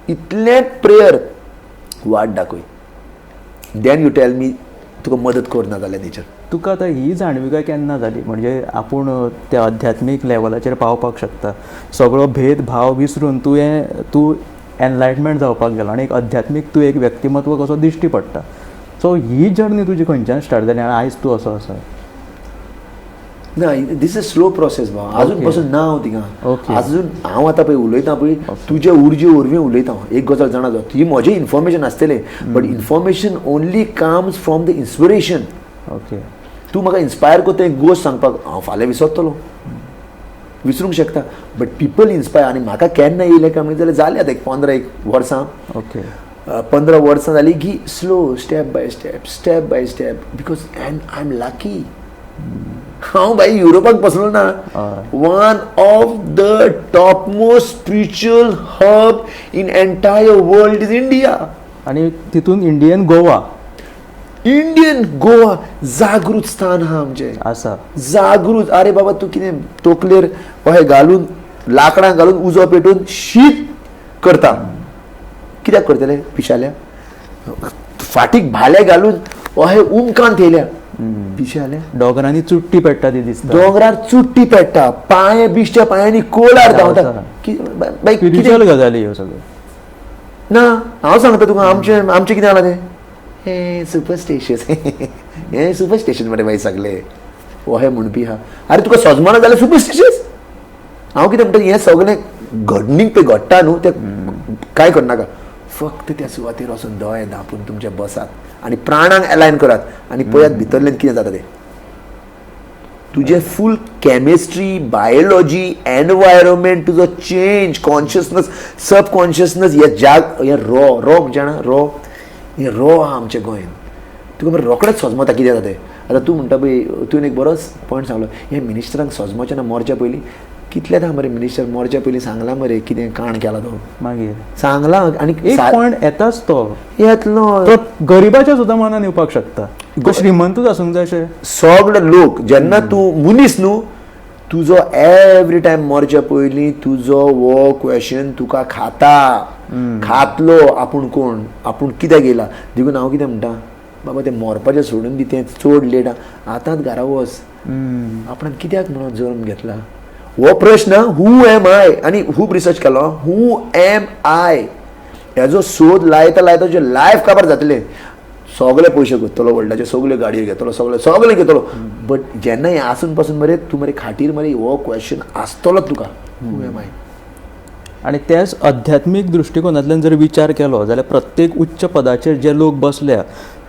Speaker 1: इतलेंच प्रेयर, वाट दाखय. Then you tell me तुका मदत करना जाल्यार नेचर.
Speaker 2: तुका आतां ही जाणविकाय केन्ना जाली, म्हणजे आपूण त्या अध्यात्मीक लेवलाचेर पावपाक शकता, सगळो भेदभाव विसरून तुवें तूं एनलायटमेंट जावपाक गेलो आनी एक अध्यात्मीक तूं एक व्यक्तिमत्व कसो दिश्टी पडटा, सो ही जर्नी तुजी खंयच्यान स्टार्ट जाली आनी आयज तूं असो आसा?
Speaker 1: ना, this is slow process भाव. अजून पसून ना हांव थिंगा. अजून हांव आतां पळय उलयता पळय तुजे उर्जे वरवीं उलयता. एक गजाल जाणा जाव, ही म्हजें इन्फॉर्मेशन आसतलें, but information only comes from the inspiration. तूं म्हाका इन्स्पायर करता एक गोश्ट सांगपाक, हांव फाल्यां विसरतलो, विसरूंक शकता, बट पिपल इन्स्पायर. आनी म्हाका केन्ना येयलें काय म्हणलें जाल्यार जालें आतां एक 15 एक वर्सां. 15 वर्सां जालीं की slow step by step, step by step, because and I am lucky. हांव बाई युरोपाक बसलो ना, one of the top most spiritual hub in entire world is India.
Speaker 2: आनी तितून इंडियन गोवा.
Speaker 1: इंडियन गोवा जागृत स्थान आहा आमचें
Speaker 2: आसा.
Speaker 1: जागृत. अरे बाबा, तूं कितें तोकलेर अशें घालून लाकडां घालून उजो पेटोवन शीत करता, कित्याक करतले पिशाल्या? फाटीक भाले घालून अशें उमकान थेयल्या, पिशाल्या?
Speaker 2: दोंगरांनी चुट्टी पेट्टा ती दिसता.
Speaker 1: दोंगरार चुट्टी पेट्टा, पांये बिश्ट्या पांयांनी कोलार धांवता. बाई, कितें?
Speaker 2: स्पिरिच्युअल गजाली ह्यो सगळ्यो.
Speaker 1: ना, हांव सांगता तुका, आमचें आमचें कितें जालां तें हें सुपरस्टिशियस, हें सुपरस्टिशन मरे बाई सगळे अहें म्हणपी आहा. आरे तुका सजमना जाल्यार सुपरस्टिशियस. हांव कितें म्हणटा, हें सगळें घडणीक पळय घडटा न्हू, तें कांय करनाका, फक्त त्या सुवातेर वचून दोळे धांपून तुमचे बसात आनी प्राणांक एलायन करात आनी पळयात भितरल्यान कितें जाता तें. तुजें फूल केमिस्ट्री, बायोलॉजी, एनवायरमेंट तुजो चेंज, कॉन्शियसनस, सब कॉन्शियसनस, हे जाग हे रो रो म्हणजे जाणा रो, हे रो आहा आमच्या गोंयान. तुका मरे रोखडेच सजमता कितें जाता तें. आतां तूं म्हणटा पळय, तुवें एक बरोच पॉयंट सांगलो, हे मिनिस्टरांक सजमचें ना मरच्या पयलीं. कितले आतां मरे मिनिस्टर मरच्या पयलीं सांगलां मरे कितें काण केला तो.
Speaker 2: मागीर
Speaker 1: सांगलां आनी
Speaker 2: एक पॉयंट येताच तो.
Speaker 1: येतलो.
Speaker 2: तो गरिबाच्या सुद्दां मनान येवपाक शकता, तो श्रीमंतूच आसूंक जाय अशें?
Speaker 1: सगळे लोक जेन्ना तूं मनीस न्हू, तुजो एवरी टायम मरच्या पयलीं तुजो हो क्वेश्चन तुका खाता खातलो, आपूण कोण, आपूण कित्याक येयला. देखून हांव कितें म्हणटा बाबा, तें मरपाचें सोडून दी, तें चड लेट आहा, आतांच घरा वच. आपणान कित्याक म्हणून जल्म घेतला, हो प्रश्न हू एम I, आनी खूब रिसर्च केलो, हू एम I हेजो सोद लायता लायता तुजें लायफ काबार जातलें. सगळे पयशे घेतलो व्हडल्याचे, सगल्यो गाडयो घेतलो, सगळे सगळें घेतलो, बट जेन्ना हें आसून पासून मरे तूं मरे खाटीर मरे हो क्वेश्चन आसतलो तुका, हू एम I.
Speaker 2: आनी तेच अध्यात्मीक दृश्टिकोनांतल्यान जर विचार केलो जाल्यार प्रत्येक उच्च पदाचेर जे लोक बसल्या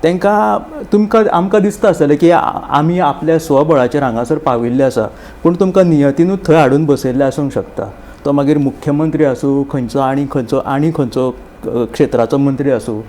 Speaker 2: तांकां तुमकां आमकां दिसता आसतलें की आमी आपल्या स्वबळाचेर हांगासर पाविल्ले आसा, पूण तुमकां नियतीनूच थंय हाडून बसयल्लें आसूंक शकता. तो मागीर मुख्यमंत्री आसूं, खंयचो आनी खंयचो आनी खंयचो क्षेत्राचो मंत्री आसूं,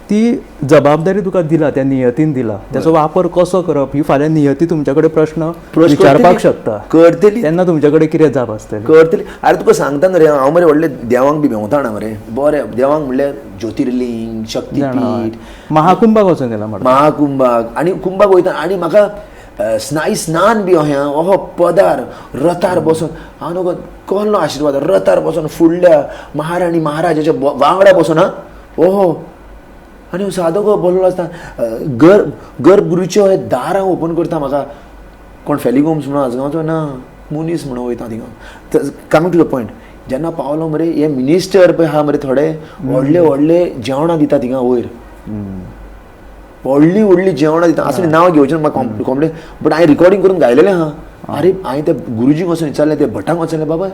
Speaker 2: ती जबाबदारी तुका दिला, त्या नियतीन दिला, त्याचो वापर कसो करप ही फाल्यां नियती तुमच्या कडेन प्रश्न विचारपाक शकता,
Speaker 1: करतली
Speaker 2: तेन्ना तुमच्या कडेन कितें जाप आसतली
Speaker 1: करतली. अरे तुका सांगता न्हू रे, हांव मरे व्हडले देवांक बी भोंवता ना मरे, बरें देवांक म्हणल्यार ज्योतिर्लिंग, शक्तीपीठ,
Speaker 2: महाकुंभाक वचून गेला
Speaker 1: महाकुंभाक, आनी कुंभाक वयता आनी म्हाका स्नायी स्नान बी अहें अहो पदार रथार बसून हांव न्हू कहलो आशिर्वाद, रथार बसून फुडल्या महाराणी महाराजाच्या वांगडा बसून हा ओहो, आनी सादो गो बोल्लो आसता गर्भगुरूच्यो हे दारां ओपन करता म्हाका कोण फेली गोम्स म्हणून आजगांवचो ना मनीस म्हणून वयता थिंगा. कमिंग टू the point, जेन्ना पावलो मरे हे मिनिस्टर पळय आहा मरे थोडे व्हडले व्हडले जेवणां दिता थिंगा वयर, व्हडली व्हडली जेवणां दिता, असलें नांव घेवचें म्हाका कॉम्प्लेन, बट हांवें रिकॉर्डिंग करून गायलेलें आहा. अरे हांवें त्या गुरुजीक वचून विचारलें, त्या भटांक वचलें, बाबा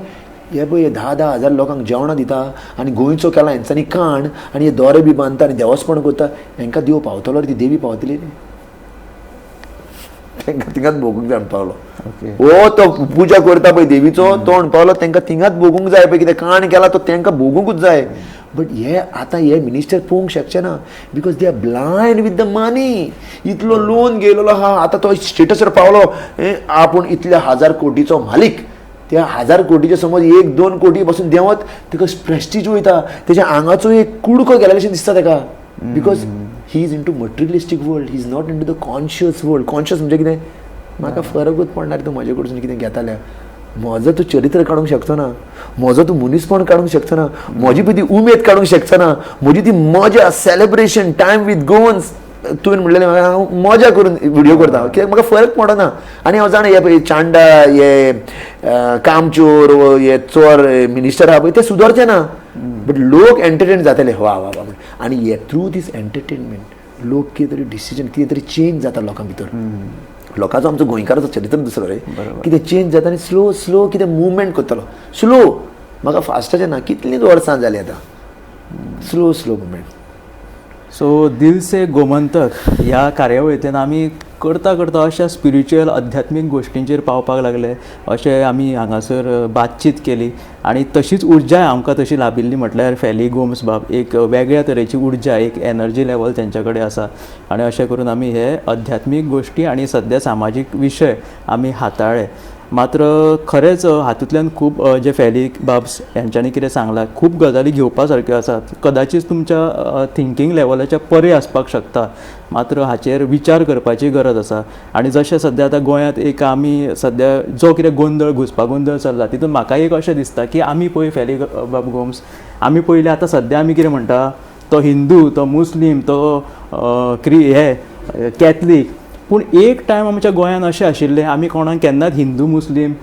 Speaker 1: हे पळय 10-10 हजार लोकांक जेवणां दिता आनी गोंयचो केला हेंच्यांनी काण, आनी हे दोरे बी बांदता आनी देवस्पण करता, हेंकां देव पावतलो रे, ती देवी पावतली रे, तेंकां थिंगाच भोगूंक जाय म्हणपाक लागलो. हो तो पुजा करता पळय देवीचो तो म्हणपाक लागलो तेंकां थिंगाच भोगूंक जाय, पळय कितें काण केला तो तेंकां भोगूंकूच जाय. बट हे आतां हे मिनिस्टर पळोवंक शकचे ना, because they are blind with the money. इतलो लोन घेयलेलो आहा, आतां तो स्टेटसर पावलो आपूण इतल्या 1000 कोटीचो मालीक, त्या 1000 कोटीचे समज 1-2 कोटी पासून देंवत ताका प्रेस्टीज वयता, तेच्या आंगाचो एक कुडको गेल्या भशेन दिसता ताका, because he is into materialistic world, he is not into the conscious world. Conscious म्हणजे कितें, म्हाका फरकूच पडना तूं म्हजे कडसून कितें घेताल्या, म्हजो तूं चरित्र काडूंक शकचो ना, म्हजो तूं मनीसपण काडूंक शकचो ना, म्हजी पळय ती उमेद काडूंक शकचो ना, म्हजी ती मजा सेलेब्रेशन टायम विथ गोवन्स तुवें म्हणलेलें म्हाका हांव मजा करून व्हिडियो करता कित्याक म्हाका फरक पडना. आनी हांव जाणा हे पळय चांडा, हे कामचोर, हे चोर मिनिस्टर आहा पळय ते सुदरचे ना, बट लोक एंटरटेन जातले वा वा वा. आनी हे थ्रू दीस एंटरटेनमेंट लोक कितें तरी डिसिजन, कितें तरी चेंज जाता लोकां भितर, लोकांचो आमचो गोंयकाराचो चरित्र दुसरो रे, कितें चेंज जाता आनी स्लो स्लो कितें मुवमेंट करतलो स्लो, म्हाका फास्टाचें ना, कितलींच वर्सां जालीं आतां स्लो स्लो मुवमेंट.
Speaker 2: सो दिल से गोमंतक ह्या कार्यावळींतल्यान आमी करता करता अशा स्पिरिच्युअल अध्यात्मीक गोश्टींचेर पावपाक लागले, अशें आमी हांगासर बातचीत केली आनी तशीच उर्जा आमकां तशी लाभिल्ली. म्हटल्यार फेली गोम्स बाब एक वेगळ्या तरेची उर्जा, एक एनर्जी लेवल तेंच्या कडेन आसा आनी अशें करून आमी हे अध्यात्मीक गोश्टी आनी सद्या सामाजीक विशय आमी हाताळ्ळे. मात्र खरेंच हातूंतल्यान खूब जे फेली बाब्स हेंच्यांनी कितें सांगलां, खूब गजाली घेवपा सारक्यो आसात, कदाचीत तुमच्या थिंकींग लेवलाच्या परे आसपाक शकता, मात्र हाचेर विचार करपाची गरज आसा. आनी जशें सद्या आतां गोंयांत एक आमी सद्या जो कितें गोंदळ, घुसपा गोंदळ चल्ला, तितून म्हाका एक अशें दिसता की आमी पळय फेली बाब गोम्स, आमी पयलीं आतां सद्या आमी कितें म्हणटा, तो हिंदू, तो मुस्लीम, तो हे कॅथलीक, पूण एक टायम आमच्या गोंयांत अशें आशिल्लें आमी कोणाक केन्नाच हिंदू मुस्लीम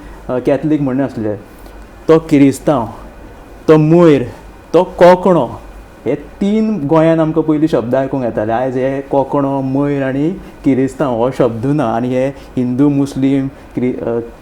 Speaker 2: कॅथलीक म्हणनासले, तो किरिस्तांव, तो मोयर, तो कोंकणो, हे 3 गोंयांत आमकां पयलीं शब्द आयकूंक येताले. आयज हे कोंकणो, मोयर आनी किरिस्तांव हो शब्द ना आनी हे हिंदू मुस्लीम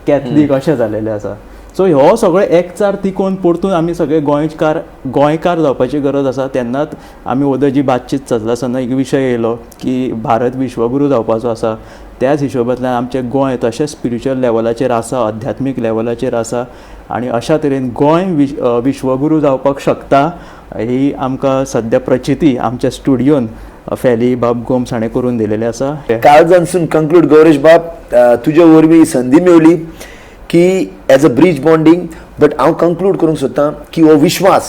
Speaker 2: कॅथलीक अशें जालेलें आसा. सो हो सगळो एकचार तिकोवन परतून आमी सगळे गोंयकार गोंयकार जावपाची गरज आसा. तेन्नाच आमी वोदोळ जी बातचीत चल्ला आसतना एक विशय येयलो की भारत विश्वगुरू जावपाचो आसा, त्याच हिशोबांतल्यान आमचें गोंय तशेंच स्पिरिच्युअल लेवलाचेर आसा, अध्यात्मीक लेवलाचेर आसा आनी अशा तरेन गोंय विश्वगुरू जावपाक शकता ही आमकां सद्या प्रचिती आमच्या स्टुडियोन फेली बाब गोम्स हाणें करून दिलेली आसा.
Speaker 1: काळजांतसून कंक्लूड गौरेश बाब, तुजे वरवीं संदी मेवली की as a bridge bonding, but हांव कंक्लूड करूंक सोदतां की हो विश्वास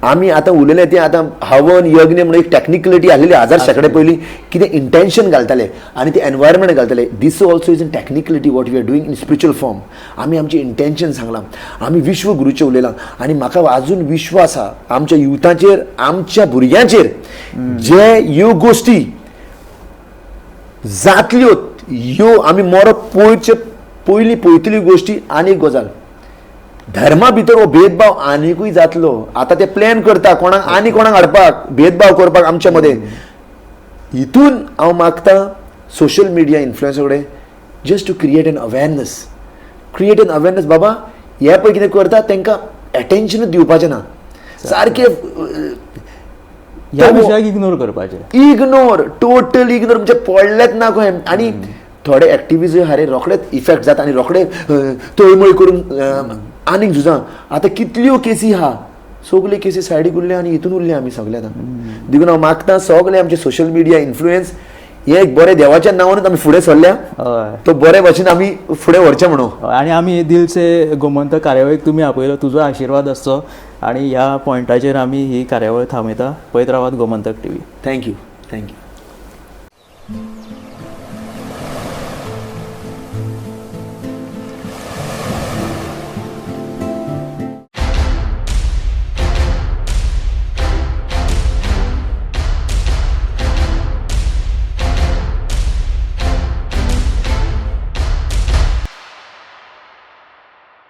Speaker 1: आमी आतां उलयले ते आतां हवन यज्ञ म्हणून एक टॅक्निकलिटी आसलेली 1000 शेंकडे पयलीं, कितें इंटेन्शन घालताले आनी ते एनवायरमेंट घालताले. This also is in technicality what we are doing in spiritual form. आमी आमचें इंटेन्शन सांगलां, आमी विश्वगुरूचें उलयलां आनी म्हाका आजून विश्वास आहा आमच्या युथाचेर, आमच्या भुरग्यांचेर, जे ह्यो गोश्टी जातल्यो ह्यो आमी मरप पळोवचे पयलीं पळयतली गोश्टी. आनी एक गजाल, धर्मा भितर हो भेदभाव आनिकूय जातलो. आतां ते प्लॅन करता कोणाक आनी कोणाक हाडपाक, भेदभाव करपाक आमच्या मदें. हितून हांव मागता सोशल मिडिया इन्फ्लुएन्सर कडेन, just to create an awareness, create an awareness. बाबा, हे पळय कितें करता, तांकां एटेन्शनूच दिवपाचें ना सारकें.
Speaker 2: ह्या विशयाक इग्नोर करपाचें.
Speaker 1: इग्नोर, टोटल इग्नोर, म्हणजे पडलेच ना खंय. आनी थोडे एक्टिविस्ट आहा रे, रोखडेच इफेक्ट जाता आनी रोखडे तळमळ करून आनीक झुजां. आतां कितल्यो केसी आहा, सगल्यो केसी सायडीक उरल्या आनी हितून उरले आमी सगळे आतां. देखून हांव मागता सगळे आमचे सोशल मिडिया इन्फ्लुएन्स, हे एक बरें देवाच्या नांवानूच आमी फुडें सरल्या, तो बरे भशेन आमी फुडें व्हरचें म्हणून.
Speaker 2: आनी आमी दिल से गोमंतक कार्यावळीक तुमी आपयलो, तुजो आशिर्वाद आसचो आनी ह्या पॉयंटाचेर आमी ही कार्यावळ थांबयता. पळयत रावात Gomantak TV.
Speaker 1: Thank you, thank you.